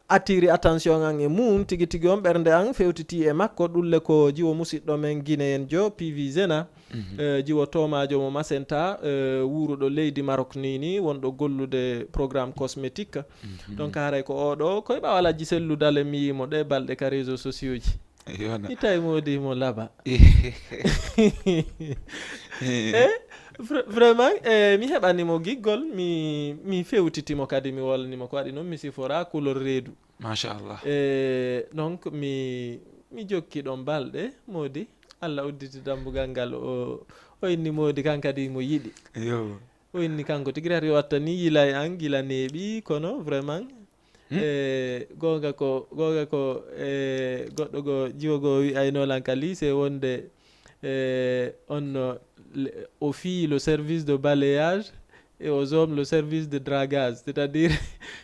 attiri attention an e mum tigi tigi on, ɓernde an fewtiti e makko. Ɗulle ko jiwo musiɗɗo men Guinéen jo, P V Zena, mhm, eh, jiwo toomaajo mo Macenta, eh, wuuruɗo leydi Maroc ni ni, wonɗo gollude programme cosmétique. Mhm. Donc, haray ko oɗo, koye ɓaawo Alhaji Sellu Dale mi yii mo ɗe balɗe ka réseaux sociaux ji. Yona. Itay moodi mo laba. Eh, vra-, vraiment, eh, mi heɓani mo giggol, mi, mi fewtiti mo kadi, mi wolni mo ko waɗi noon, mi sifora couleur reedu. Machallah. Eh, donc, mi, mi jokki ɗon balɗe, moodi, Allah udditi dambugal ngal, o, o inni moodi kan kadi mo yiɗi. Yo. O inni kanko tigi rati o wattani yilay an gila neeɓi, kono vraiment, hmm? E, goonga ko, goonga ko, e, goɗɗo goo, jiwo goo wi'ayno lan ka lycée wonde, e, on no, le, aux filles le service de balayage et aux hommes le service de dragage. C'est-à-dire,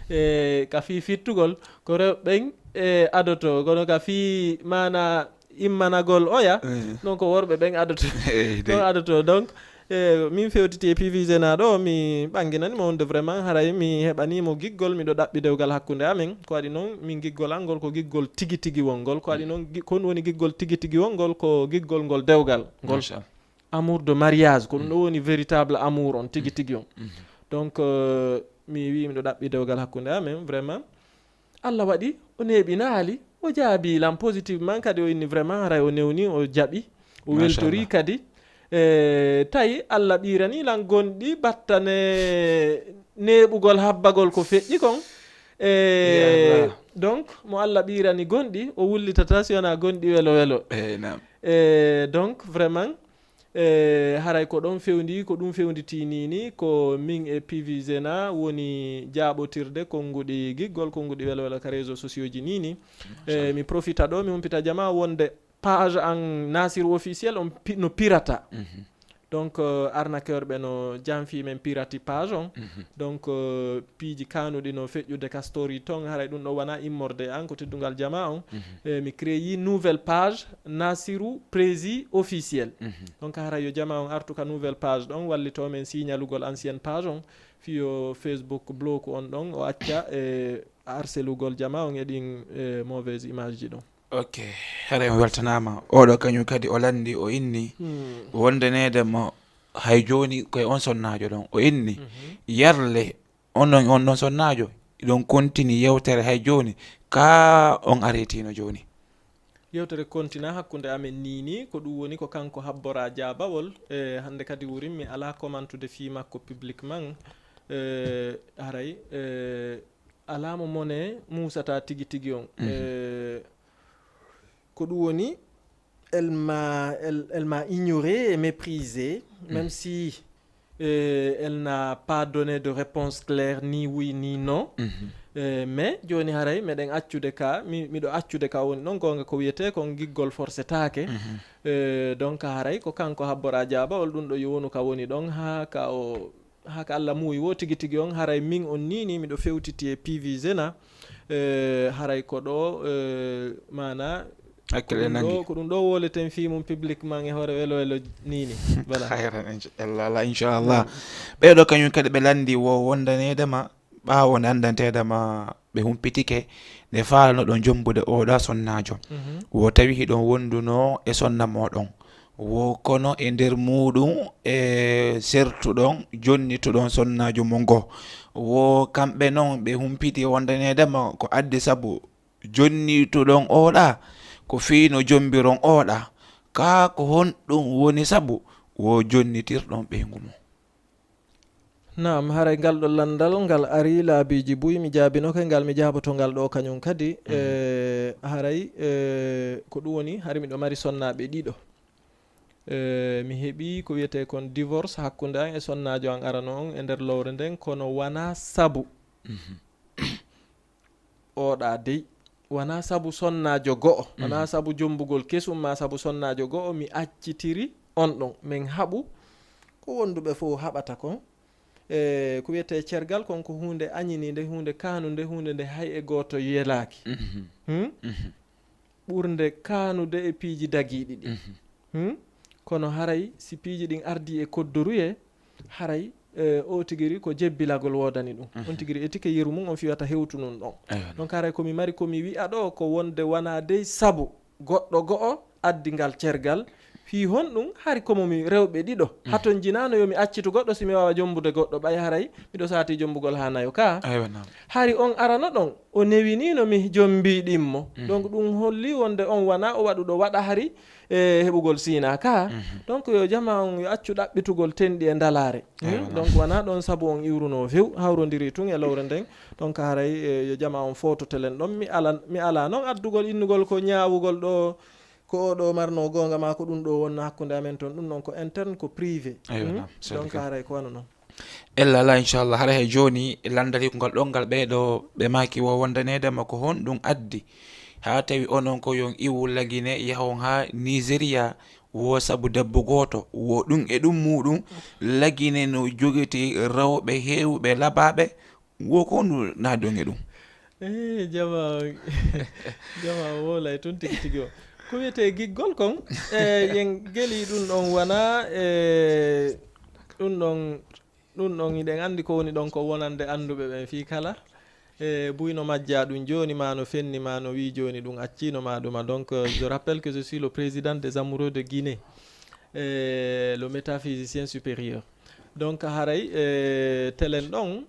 e, ka fii fittugol, ko rewɓe ɓen, e, adoto, kono ka fii maana immanagol oya. Eh. Donc worɓe ɓen adoto. Eh, ɗon adoto. Donc, eh, min fewtiti e P V Zena ɗo, mi ɓanginani mo wonde vraiment haray mi heɓanimo giggol, miɗo ɗaɓɓi dewgal hakkunde amen. Ko waɗi noon, min giggol an ngol ko giggol tigi tigi wongol. Ko waɗi noon, gi-, ko ɗum woni giggol tigi tigi wongol, ko giggol ngol dewgal. Ngol. Machallah. Amour de mariage, ko ɗum ɗo woni véritable amour on, tigi tigi on. Mhm. Donc, euh, mi wi miɗo ɗaɓɓi dewgal hakkunde amen, vraiment. Allah waɗi, o neeɓinaali, o jaabi lan positivement, kadi o inni vraiment, haray o newni, o jaɓi, o weltori kadi. E, tawi Allah ɓiirani lan gonɗi battane neeɓugol habbagol ko feƴƴi kon. E, donc, mo Allah ɓiirani gonɗi, o wullitata si wonaa gonɗi welo welo. Eh, naam. E, donc, vraiment, e, haray ko ɗon fewndi, ko ɗum fewnditi ni, ni, ko min e P V Zena woni jaaɓotirde konnguɗi giggol, konnguɗi welo welo ka réseaux sociaux ji ni, ni. E, mi profita ɗo, mi humpita jama wonde page an Nasiru Officiel on pi-, no pirata. Mhm. Donc, euh, arnaqueur ɓe no janfi men pirati page on. Mhm. Donc, euh, piiji kanuɗi no feƴƴude ka story ton, haray ɗum ɗo wona immorde an ko teddungal jama on. Mhm. E, mi créé nouvelle page Nasiru Prési Officiel. Mhm. Donc, haray yo jama on artu ka nouvelle page ɗon, wallito men signalugol ancienne page on, fiyo Facebook bloku on ɗon, o acca e harcelugol jama on e ɗin, e, mauvaise image ji ɗon. Ok, haray on weltanaama. Oɗo kañum kadi o lanndi, o inni, hmm, wonde neede mo hay jooni koye on sonnaajo ɗon. O inni, mhm, yarle on ɗon, on ɗon sonnaajo, iɗon kontini yewtere hay jooni, ka on aretiino jooni? Yewtere kontina hakkunde amen ni ni, ko ɗum woni ko kanko habbora jaabawol. E, hannde kadi wurin mi alaa commentude fii makko publiquement. E, haray, e, alaa mo mone muusata tigi tigi on. Mhm. E, ko ɗum woni, elle m'a, elle, elle m'a ignoré et méprisé, même si, euh, elle n'a pas donné de réponse claire, ni oui, ni non. Mhm. Euh, mais jooni haray meɗen accude ka, mi, miɗo accude ka woni ɗon, goonga ko wiyetee kon giggol forsetaake. Mhm. Euh, donc haray ko kanko habbora jaabawol ɗum ɗo yo wonu ka woni ɗon haa ka o haka Allah muuyi wo tigi tigi on, haray min on ni ni miɗo fewtiti e P V Zena, eh, haray ko ɗo, eh, maana, hakkille ko ɗum ɗo, ko ɗum ɗo woleten fii mum publiquement e hoore welo welo ni ni. Voilà. Khayran, inchallah, inchallah. Ɓeeɗo kañum kadi ɓe lanndi wo wondaneede ma, ɓaawo nde anndanteede ma ɓe humpitike, nde faalanoɗon jombude oɗa sonnaajo. Mhm. Wo tawi hiɗon wondunoo e sonna mooɗon. Wo kono e nder muuɗum e sertuɗon, jonnituɗon sonnaajo mo ngo. Wo kamɓe non ɓe humpiti wondaneede ma ko addi sabu jonnituɗon oɗa, ko fii no jombiron oɗa. Kaa ko honɗum woni sabu wo jonnitirɗon ɓeyngu mo? Naam, haray ngal ɗo lanndal, ngal ari laabiiji buy, mi jaabinoke ngal, mi jaaboto ngal ɗo kañum kadi. Mhm. Eh, haray, eh, ko ɗum woni, hari miɗo mari sonnaaɓe ɗiɗo. Eh, mi heɓi ko wiyetee kon divorce hakkunde an e sonnaajo an arano on e nder lowre nden, kono wanaa sabu. Mhm. Oɗa dey, wanaa sabu sonnaajo go'o, wanaa, mhm, sabu jombugol kesum maa sabu sonnaajo go'o, mi accitiri on ɗon. Men haɓu ko wonduɓe fow haɓata kon. E, ko wiyetee cergal kon ko huunde añiniinde, huunde kaanunde, huunde nde hay e gooto yelaaki. Mhm. Hmm? Mhm. Ɓurnde kaanude e piiji dagiiɗi ɗin. Mhm. Hmm? Kono haray si piiji ɗin ardii e koddoruye, haray, eh, o tigiri ko jebbilagol woodani ɗum. Mhm. On tigiri etike yeru mum on fiwata hewtu nun ɗon. Eywa. Donc haray ko mi mari ko mi wi'a ɗo ko wonde wanaa dey sabu goɗɗo go'o addi ngal cergal. Fii honɗum? Hari ko mo mi rewɓe ɗiɗo. Mhm. Haton jinaano yo mi accitu goɗɗo si mi waawa jombude goɗɗo, ɓay haray miɗo saati jombugol haa nayo ka. Eywa, naam. Hari on arano ɗon, o newiniino mi jombii ɗimmo. Mhm. Donc ɗum holli wonde on wanaa o waɗuɗo waɗa hari e heɓugol siina ka. Mhm. Donc yo jama on yo accu ɗaɓɓitugol tenɗi e ndalaare. Hmm? Eywa, naam. Donc wanaa ɗon sabu on iwrunoo few, hawrondiri tun e lowre nden. Donc haray, eh, yo jama on footo telen ɗon. Mi ala, mi ala non addugol innugol ko ñaawugol ɗo, ko o ɗo marno goonga maa ko ɗum ɗo wonna hakkunde amen ton. Ɗum non ko interne, ko privé. Eywa, hmm? Naam, c'est vrai. Donc haray ko wano non. Ella la, inchallah, hara he jooni lanndal hikkungal ɗon ngal ɓeeɗo ɓe maaki wo wondaneede ma ko honɗum addi haa tawi onon ko yon iwu Lagine yahon haa Nigeria, wo sabu debbo gooto, wo ɗum e ɗum muuɗum Lagine no jogiti rewɓe heewɓe labaaɓe, wo ko honɗum naadon e ɗum? Eh, jama, jama wolay tun tigi tigi o. Ko wiyetee giggol kon, e yen geli ɗum ɗon wona, e ɗum ɗon, ɗum ɗon hiɗen anndi ko woni ɗon ko wonande annduɓe ɓen fii kala. E buy no majjaa ɗum jooni, ma no fenni, ma no wii jooni ɗum acciino ma ɗuma. Donc, euh, je rappelle que je suis le président des amoureux de Guinée, e le métaphysicien supérieur. Donc, haray, e telen ɗon,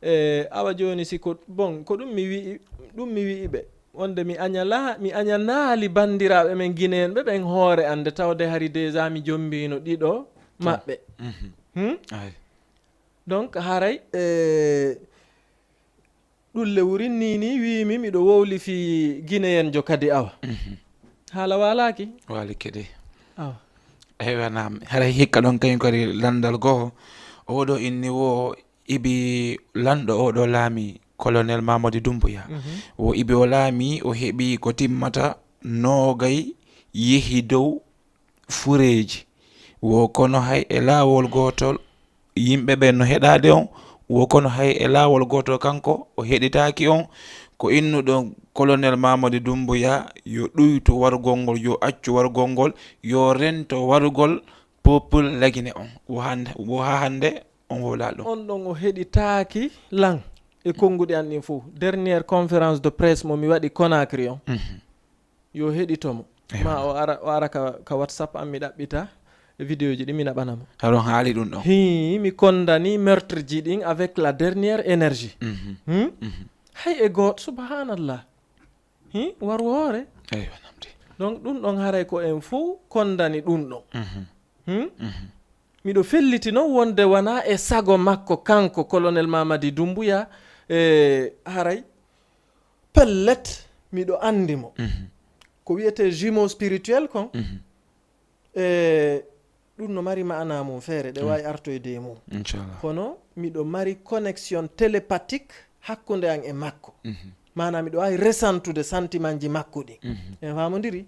e awa jooni si ko, bon, ko ɗum mi wi'i, ɗum mi wi'i ɓe. Wonde mi añalaa, mi añanaali banndiraaɓe men Guinéen ɓe ɓen hoore an, nde tawde hari déjà mi jombiino ɗiɗo maɓɓe. Hmm? Donc, haray, e, ɗum le wurin nii nii wiimi miɗo wowli fii Guinéenjo kadi awa. Haala waalaaki? Waali kadi. Awa. Eywa, naam. Haray hikka ɗon kañum kadi lanndal goo. Oɗo inni wo ibi lanɗo oɗo laami, Colonel Mamadi Doumbouya. Wo ibi o laami, o heɓi ko timmata noogay yehi dow fureeji. Wo kono hay e laawol gootol yimɓe ɓen no heɗaade on, wo kono hay e laawol gootol kanko o heɗitaaki on. Ko innuɗo Colonel Mamadi Doumbouya yo ɗuytu wargol ngol, yo accu wargol ngol, yo rento wargol peuple Lagine on. Wo hannde, wo haa hannde on wowlaa ɗum. On ɗon o heɗitaaki lan e konnguɗi an ɗin fof. Dernière conférence de presse mo mi waɗi Conakry on. Yo heɗito mo. Ma o ara, o ara ka, ka WhatsApp an, mi ɗaɓɓita vidéo ji ɗin, mi naɓana mo. Haɗon haali ɗum ɗon. Hii, mi kondani meurtre ji ɗin avec la dernière énergie. Hmm? Hay e gooto, subhanallah. Hii, waru hoore. Eywa, namdi. Donc, ɗum ɗon haray ko en fof kondani ɗum ɗon. Hmm? Miɗo felliti non wonde wona e sago makko, kanko Colonel Mamadi Doumbouya, e haray pellet, miɗo anndi mo. Ko wiyetee jumeau spirituel kon, e ɗum no mari maana mum feere, ɗe waawi artoyde e mum. Inchallah. Kono miɗo mari connexion télépathique hakkunde an e makko. Maanaam miɗo waawi resantude sentiment ji makko ɗin. En faamondiri?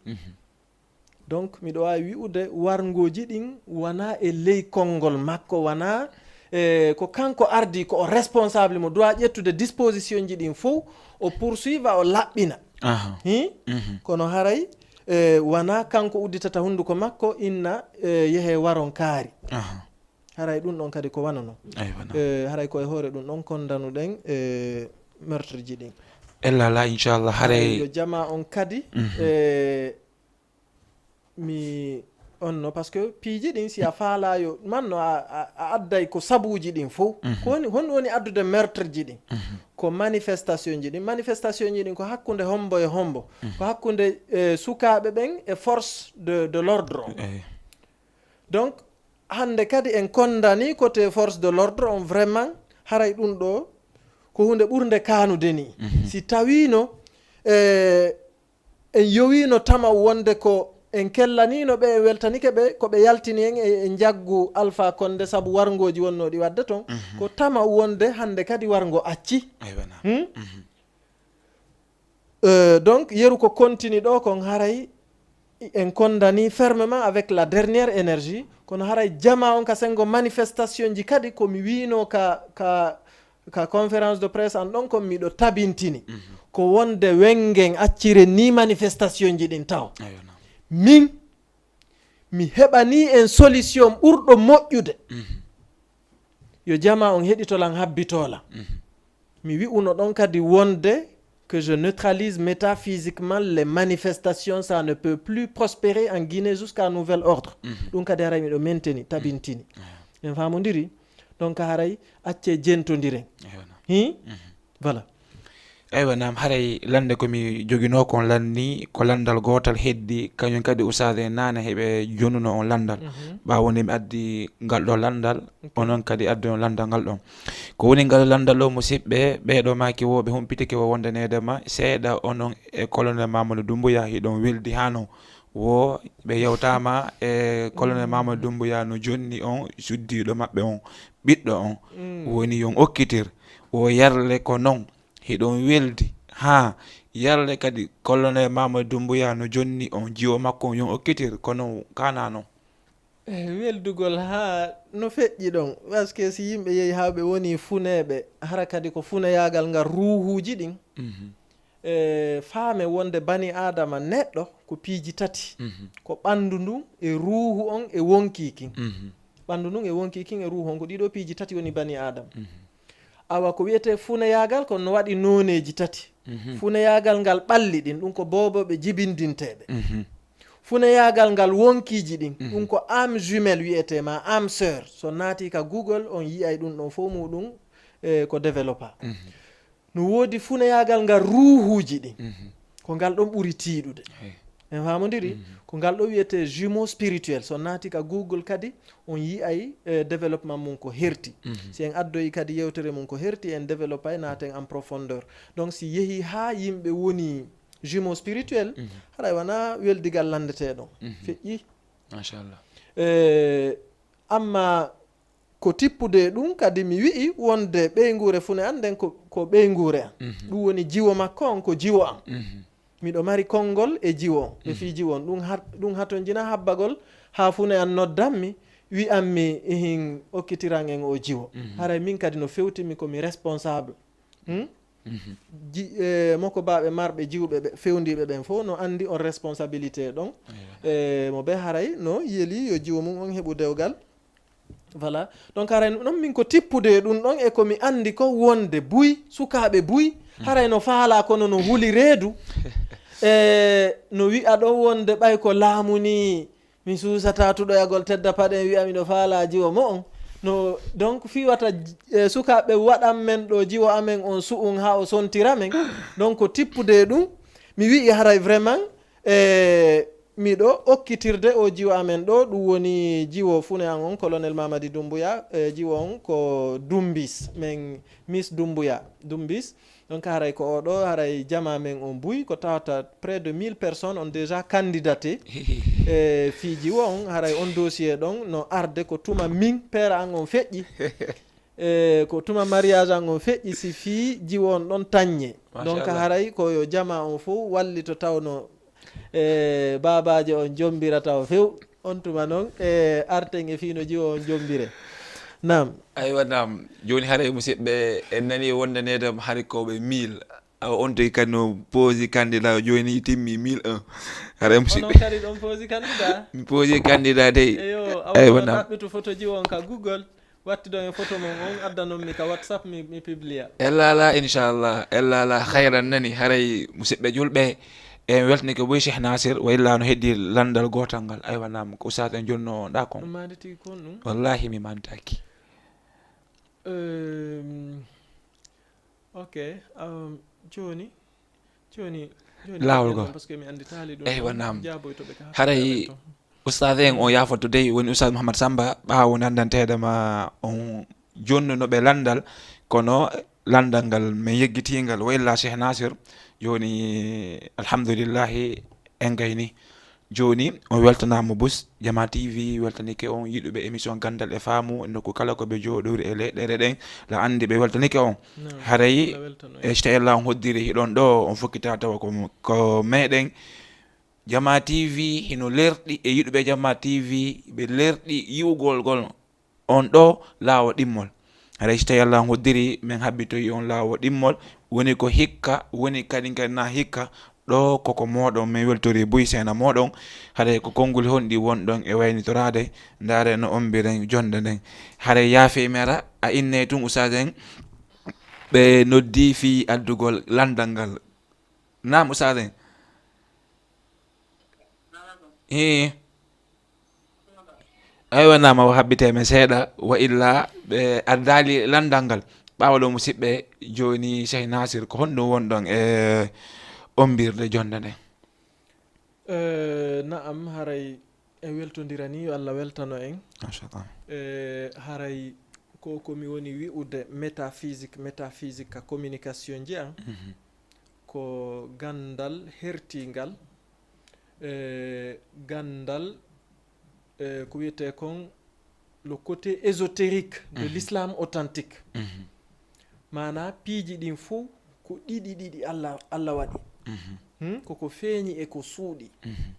Donc, miɗo waawi wi'ude warngooji ɗin wona e ley konngol makko, wona, e, ko kanko ardi, ko o responsable, mo doit ƴettude disposition ji ɗin fof, o poursuiva, o laɓɓina. Aha. Hi? Kono haray, e, wona kanko udditata hunnduko makko, inna, e, yehe waron kaari. Aha. Haray ɗum ɗon kadi ko wano non. Aywa, non. E, haray ko e hoore ɗum ɗon kondanuɗen, e, meurtre ji ɗin. Ella la, inchallah, haray. Yo jama on kadi, e, mi on no, parce que piiji ɗin, si a faalaa yo, man no a, a, a adday ko sabuuji ɗin fof. Ko woni, honɗum woni addude meurtre ji ɗin? Ko manifestation ji ɗin. Manifestation ji ɗin ko hakkunde hombo e hombo. Ko hakkunde, e, sukaaɓe ɓen e force de, de l'ordre on. Eyi. Donc, hannde kadi en kondani côté force de l'ordre on, vraiment, haray ɗum ɗo ko huunde ɓurnde kaanude ni. Si tawiino, e, en yowiino tama wonde ko en kellanino ɓe, en weltanike ɓe, ko ɓe yaltini en e, e njaggu Alpha Condé sabu warngooji wonnooɗi waɗde ton, ko tama wonde hannde kadi warngo acci. Aywa, naam. Hmm? Euh, donc, yeru ko continue ɗo kon haray en kondani fermement avec la dernière énergie, kono haray jama on ka sengo manifestation ji kadi ko mi wiino ka, ka, ka conférence de presse an ɗon kon miɗo tabintini. Ko wonde wengen accire ni manifestation ji ɗin taw. Aywa, naam. Min, mi heɓani en solution ɓurɗo moƴƴude. Yo jama on heɗito lan, habbito lan. Mi wi'uno ɗon kadi wonde que je neutralise métaphysiquement les manifestations, ça ne peut plus prospérer en Guinée jusqu'à nouvel ordre. Ɗum kadi haray miɗo menteni, tabintini. En famondiri? Donc haray acce jentondiren. Hi? Voilà. Eywa, naam, haray lande ko mi joginoo kon lanni, ko landal gootal heddi, kañum kadi ustaas en naane heɓe jonuno on landal. Ɓaawo nde mi addi ngal ɗo landal, onon kadi addi on landal ngal ɗon. Ko woni ngal landal ɗo, musidɓe, ɓee ɗo maaki wo ɓe humpitike wo wondaneede ma seeɗa onon e Colonel Mamadou Doumbouya, hiɗon weldi haa non. Wo ɓe yewtaama e Colonel Mamadou Doumbouya no jonni on suddiiɗo maɓɓe on, ɓiɗɗo on. Woni yon okkitir, wo yarle ko non. Hiɗon weldi. Haa yarle kadi Colonel Mamadou Doumbouya no jonni on, jiwo makko on yon okkitir, kono kana non. Eh, weldugol haa no feƴƴi ɗon. Parce que si yimɓe yehi haa ɓe woni funeeɓe, hara kadi ko funeyaagal ngal ruuhuuji ɗin. E faame wonde bani aadama neɗɗo ko piiji tati. Mhm. Ko ɓanndu ndun e ruuhu on e wonkii kin. Mhm. Ɓanndu ndun e wonkii kin e ruuhu on, ko ɗiɗo piiji tati woni bani aadama. Mhm. Awa ko wiyetee funeyaagal, ko no waɗi nooneeji tati. Mhm. Funeyaagal ngal ɓalli ɗin, ɗum ko boobooɓe jibindinteeɓe. Mhm. Funeyaagal ngal wonkiiji ɗin, mhm, ɗum ko âme jumelle wiyetee, ma âme sœur. So naati ka Google, on yi'ay ɗum ɗon fof muɗum, e ko développé. Mhm. No woodi funeyaagal ngal ruuhuuji ɗin. Mhm. Ko ngal ɗon ɓuri tiiɗude. Hey. En faamondiri? Mhm. Ko ngal ɗo wiyetee jumeau spirituel. So naati ka Google kadi, on yi'ay, eh, développement mum ko herti. Mhm. Si en addoyi kadi yewtere mum ko herti, en développay, naaten en profondeur. Donc, si yehi haa yimɓe woni jumeau spirituel, mhm, haray wona weldigal lanndetee ɗon. Mhm. Feƴƴi. Machallah. Eh, amma ko tippude e ɗum kadi, mi wi'i wonde ɓeynguure fune an nden ko, ko ɓeynguure an. Mhm. Ɗum woni jiwo makko on ko jiwo an. Mhm. Miɗo mari konngol e jiwo on, e, mhm, fii jiwo on. Ɗum hat-, ɗum hatonjina habbagol haa fune an noddan mi, wi'an mi ihin okkitiran en o jiwo. Mhm. Haray min kadi no fewtimi ko mi responsable. Hmm? Mhm. Ji-, e, mokobaaɓe marɓe jiwɓe ɓe, fewndiiɓe ɓen fof no anndi on responsabilité ɗon. Ewa. E, mo ɓe haray no yeli yo jiwo mum on heɓu dewgal. Voilà. Donc, haray non min ko tippude e ɗum ɗon, e ko mi anndi ko wonde buy, sukaaɓe buy, hmm, haray no faalaa kono no huli reedu. E, no wi'a ɗon wonde ɓay ko laamu ni, mi suusataa tuɗoyagol tedda paɗe, wi'a miɗo faalaa jiwo mo'on. No, donc, fii wata, e, sukaaɓe waɗan men ɗo jiwo amen on su'un haa o sontira men. Donc, ko tippude e ɗum, mi wi'i haray vraiment, e, miɗo okkitirde o jiwo amen ɗo, ɗum woni jiwo fune an on, Colonel Mamadi Doumbouya, e, jiwo on ko Dumbis, men Miss Doumbouya, Dumbis. Donc, haray ko o ɗo, haray jama men on buy, ko tawata près de mille personnes on déjà candidaté. E, fii jiwo on, haray on dossier ɗon no arde ko tuma min, père an on feƴƴi. E, ko tuma mariage an on feƴƴi, si fii jiwo on ɗon taññe. Machallah. Donc, haray ko yo jama on fof wallito tawno e, baabaajo on jommbirata o few. On tuma non, e, arten e fii no jiwo on jommbire. Naam. Aywa, naam. Jooni haray musidɓe, en nani wonde needam hari ko ɓe mille. Awa on tigi kadi no poosi candidat o jooni timmi mille un. Haray musidɓe. Onon kadi ɗon poosi candidat? Mi poosi candidat dey. Eyo, awa. Aywa, naam. Ɗaɓɓitu photo jiwo on ka Google. Wattiɗon e photo mon on, addanon mi ka WhatsApp, mi, mi publia. Ella ala, inchallah. Ella ala, hayran nani. Haray musidɓe julɓe, en weltanike boy Cheikh Nasir, wa illa no heddi lanndal gootal ngal. Aywa, naam, ko Oustaz en jonno ɗa kon. Ɗum maandi tigi kon ɗum? Wallahi, mi maanditaaki. Ehm, ok, um, jooni, jooni, jooni laawol ko goo. Parce que mi annditaali ɗum. Eywa, naam. Jaaboytoɓe ka haray hakkille amen to. Ustaas en o yaafoto dey, woni Ustaas Mouhammad Samba, ɓaawo nanndanteede ma on jonnuno ɓe lanndal, kono lanndal ngal min yeggitii ngal, wa illa Cheikh Nasir, jooni alhamdulillahi en gayni. Jooni on weltanaama bus, Jama T V weltanike on, yiɗuɓe émission Ganndal e Faamu, e nokku kala ko ɓe jooɗori e leyɗeele ɗen, la anndi ɓe weltanike on. Naam, haray Allah weltano en. E so tawii Allah on hoddiri hiɗon ɗo, on fokkita tawa ko, ko meɗen. Jama T V hino lerɗi e yiɗuɓe Jama T V, ɓe lerɗi yi'ugol ngol on ɗo laawo ɗimmol. Haray so tawii Allah on hoddiri, min habbitoyi on laawo ɗimmol, woni ko hikka, woni kadi kadi na hikka, ɗo koko mooɗon, min weltori buy seena mooɗon. Haray ko konnguli honɗi wonɗon e waynitoraade, ndaare no ombiren jonnde nden. Haray yaafe mi ara, a innay tun ustaas en, ɓe noddi fii addugol lanndal ngal. Naam, ustaas en. Hii. Aywa, naam, o habbitee men seeɗa, wa illa ɓe addaali lanndal ngal. Ɓaawo ɗo, musidɓe, jooni Cheikh Nasir, ko honɗum wonɗon e ombirde jonnde nden? Eh, na'am, haray en weltondira ni, yo Allah weltano en. Machallah. Eh, haray ko, ko mi woni wi'ude métaphysique, métaphysique ka communication nji'an, mhm, ko ganndal hertiingal, eh, ganndal, eh, ko wiyetee kon le côté ésotérique de, mhm, l'islam authentique. Mhm. Maanaa piiji ɗin fow ko ɗiɗi ɗiɗi Allah, Allah waɗi. Mhm. Hmm? Ko ko feeñi e ko suuɗi. Mhm.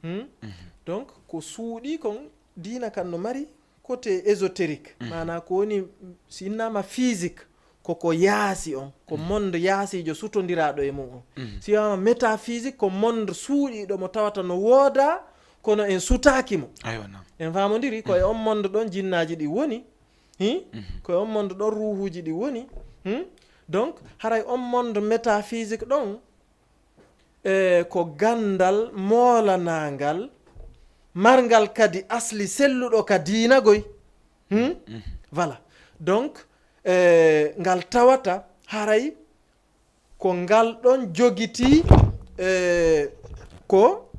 Hmm? Mhm. Donc, ko suuɗi kon, diina kan no mari côté ésotérique. Mhm. Maanaa ko woni, si innama physique, koko yaasi on, ko monde yaasiijo sutondiraaɗo e mum on. Si wiyaama métaphysique, ko monde suuɗiiɗo mo tawata no woodaa, kono en sutaaki mo. Aywa, naam. En faamondiri, ko e on monde ɗon jinnaaji ɗi woni. Hi? Ko e on monde ɗon ruuhuuji ɗi woni. Hmm? Donc, haray on monde métaphysique ɗon, e ko ganndal moolanaangal, marngal kadi asli selluɗo ka diina goy. Hmm? Voilà. Donc, e ngal tawata haray ko ngal ɗon jogitii, e ko,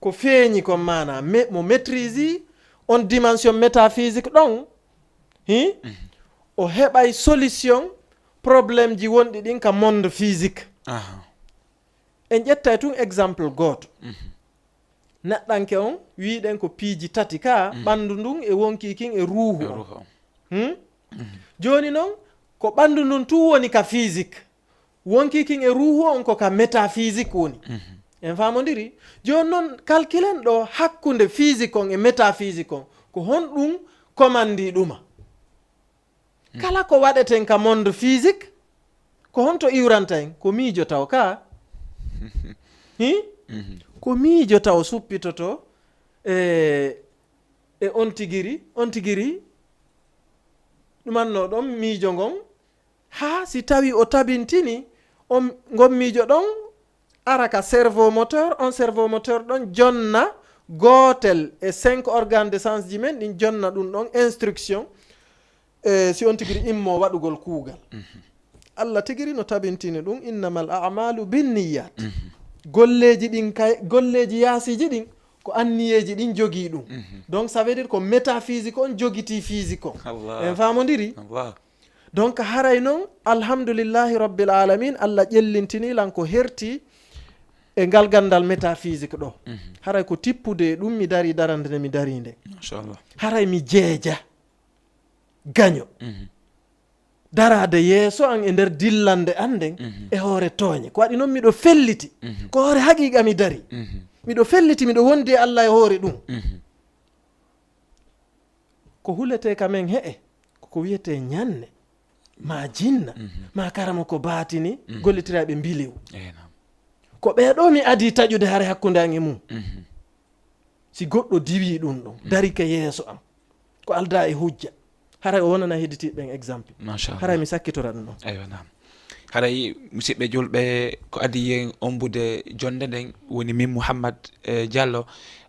ko feeñi kon, maanaa, me-, mo maîtrise on dimension métaphysique ɗon, hi? O heɓay solution problème ji wonɗi ɗin ka monde physique. Aha. En ƴettay tun exemple gooto. Neɗɗanke on, wiiɗen ko piiji tati ka, ɓandu ndun e wonkii kin e ruuhu on. Ruuhu on. Hmm? Jooni non, ko ɓandu ndun tun woni ka physique. Wonkii kin e ruuhu on ko ka métaphysique woni. En faamondiri? Jooni non, calculen ɗo hakkunde physique on e métaphysique on. Ko honɗun komandii ɗuma? Kala ko waɗeten ka monde physique, ko honto iwranta en? Ko miijo taw ka. Hi? Ko miijo taw suppitoto e, e on tigiri, on tigiri ɗumanno ɗon miijo ngon. Haa si tawi o tabintini on, ngon miijo ɗon ara ka cerveau moteur, on cerveau moteur ɗon jonna gootel e cinq organes de sens ji men ɗin, jonna ɗum ɗon instruction, e si on tigiri immo waɗugol kuugal. Allah tigiri no tabintini ɗum, "Innamal a'malu binniyat." Golleeji ɗin kay, golleeji yaasiiji ɗin, ko anniyeeji ɗin jogii ɗum. Donc, ça veut dire ko métaphysique on jogitii physique on. Allah. En faamondiri? Allah. Donc, haray non, alhamdulillahi rabbil alamin, Allah ƴellintini lan ko herti e ngal gandal métaphysique ɗo. Haray ko tippude e ɗum mi dari darande nde mi dari nde. Machallah. Haray mi jeeja gaño. Daraade yeeso an e nder dillande an nden e hoore tooñe. Ko waɗi non miɗo felliti. Ko hoore haqiqa mi dari. Miɗo felliti, miɗo wondi e Allah e hoore ɗum. Ko huletee ka men he'e, ko ko wiyetee ñanne, ma jinna, ma karama ko baatini, gollitiraaɓe mbilew. Eey, naam. Ko ɓee ɗoo mi adii taƴude hare hakkunde an e mum. Si goɗɗo diwii ɗum ɗon, darike yeeso am, ko aldaa e hujja, haray o wonana hedditiiɓe ɓen exemple. Machallah. Haray mi sakkitora ɗum ɗon. Eywa, naam. Haray, musidɓe julɓe, ko adii en ombude jonnde nden woni min Mouhammad, eh, Diallo.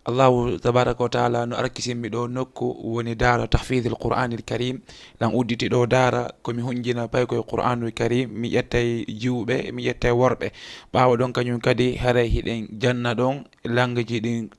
Allahu tabaraka wa taala no arkisinmi ɗo nokku woni Daara Tahfidil Qur'anil Karim. Lan udditi ɗo daara, ko mi hunjina paykoye Qur'anul Karim, mi ƴettay jiwɓe, mi ƴettay worɓe. Ɓaawo ɗon kañum kadi haray hiɗen janna ɗon langueji ɗin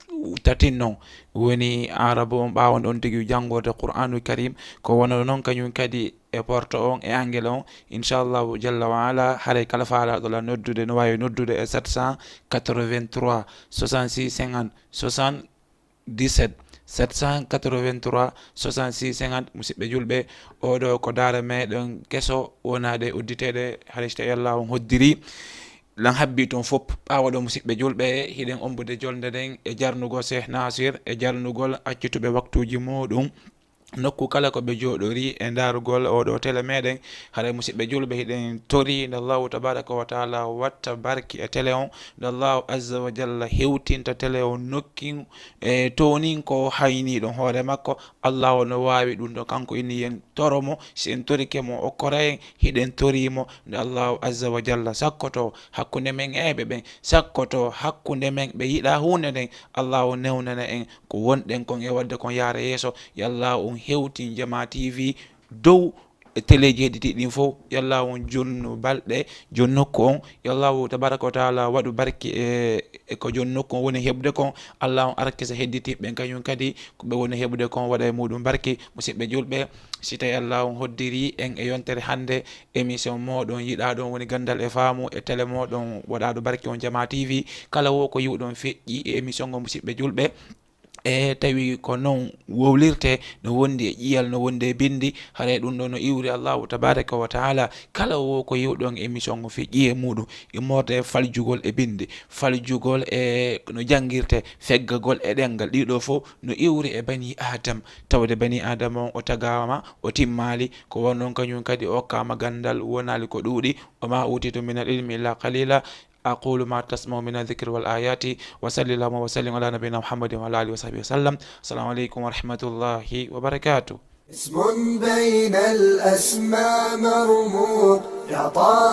tatin non. Woni Arabu on, ɓaawo on tigi janngorde Qur'anul Karim, ko wano non kañum kadi e porto on, e anglais on. Inchallahu jalla wa ala, haray kala faalaaɗo la noddude, no waawi noddude e sept cent quatre-vingt-trois soixante-six cinquante soixante-dix-sept, sept cent quatre-vingt-trois soixante-six cinquante. Musidɓe julɓe, oɗo ko daara meɗen keso, wonaade udditeede, haray so tawii Allah on hoddiri, lan habbi ton fop. Ɓaawo ɗo, musidɓe julɓe, hiɗen ombude jolde nden e jarnugol Cheikh Nasir, e jarnugol accutuɓe waktuuji muɗum. Nokku kala ko ɓe jooɗori e ndaarugol oɗo tele meɗen. Haray, musidɓe julɓe, hiɗen tori nde Allahu tabaraka wa taala watta barki e tele on, nde Allahu azza wa jalla hewtinta tele on nokkin e toonin ko hayni ɗon hoore makko. Allahu no waawi ɗum ɗo, kanko ini yen toro mo, si en torike mo, o kora en, hiɗen tori mo, nde Allahu azza wa jalla sakkoto hakkunde men e ɓe ɓen, sakkoto hakkunde men ɓe yiɗa huunde nden. Allahu newnana en ko wonɗen kon e waɗde kon yaara yeeso. Yo Allahu on hewtin Jamaa T V dow e teleeji hedditiiɗi ɗin fof. Yo Allahu on jonnu balɗe, jon nokku on. Yo Allahu tabaraka wa taala waɗu barki e, e ko jon nokku on woni heɓude kon. Allahu on arkisa hedditiiɓe ɓen kañum kadi ko ɓe woni heɓude kon, waɗa e muɗum barki. Musidɓe julɓe, si tawi Allahu on hoddiri en e yontere hannde, émission moɗon yiɗaɗon woni Ganndal e Faamu e télé moɗon waɗaɗo barki on Jamaa T V. Kala wo ko yiwɗon feƴƴi e émission on, musidɓe julɓe, E tawi ko noon wowlirte, no wondi e ƴiyal, no wondi e binndi, haray ɗum ɗo no iwri Allahu tabaraka wa taala. Kala wo ko yewɗon émission o fii ƴiye muɗum, immorde e faljugol e binndi, faljugol e no janngirte, feggagol e ɗemngal, ɗiɗo fof no iwri e bani Adam. Tawde bani Adam on o tagaama, o timmaali, ko won noon kañum kadi o okkaama ganndal, wonaali ko ɗuuɗi. وما أوتيتم من العلم إلا قليلا. أقول ما تسمعون من الذكر والآيات، وصل اللهم وسلم على نبينا محمد وعلى آله وصحبه وسلم. السلام عليكم ورحمة الله وبركاته. اسم بين الأسماء مرموق، يا طه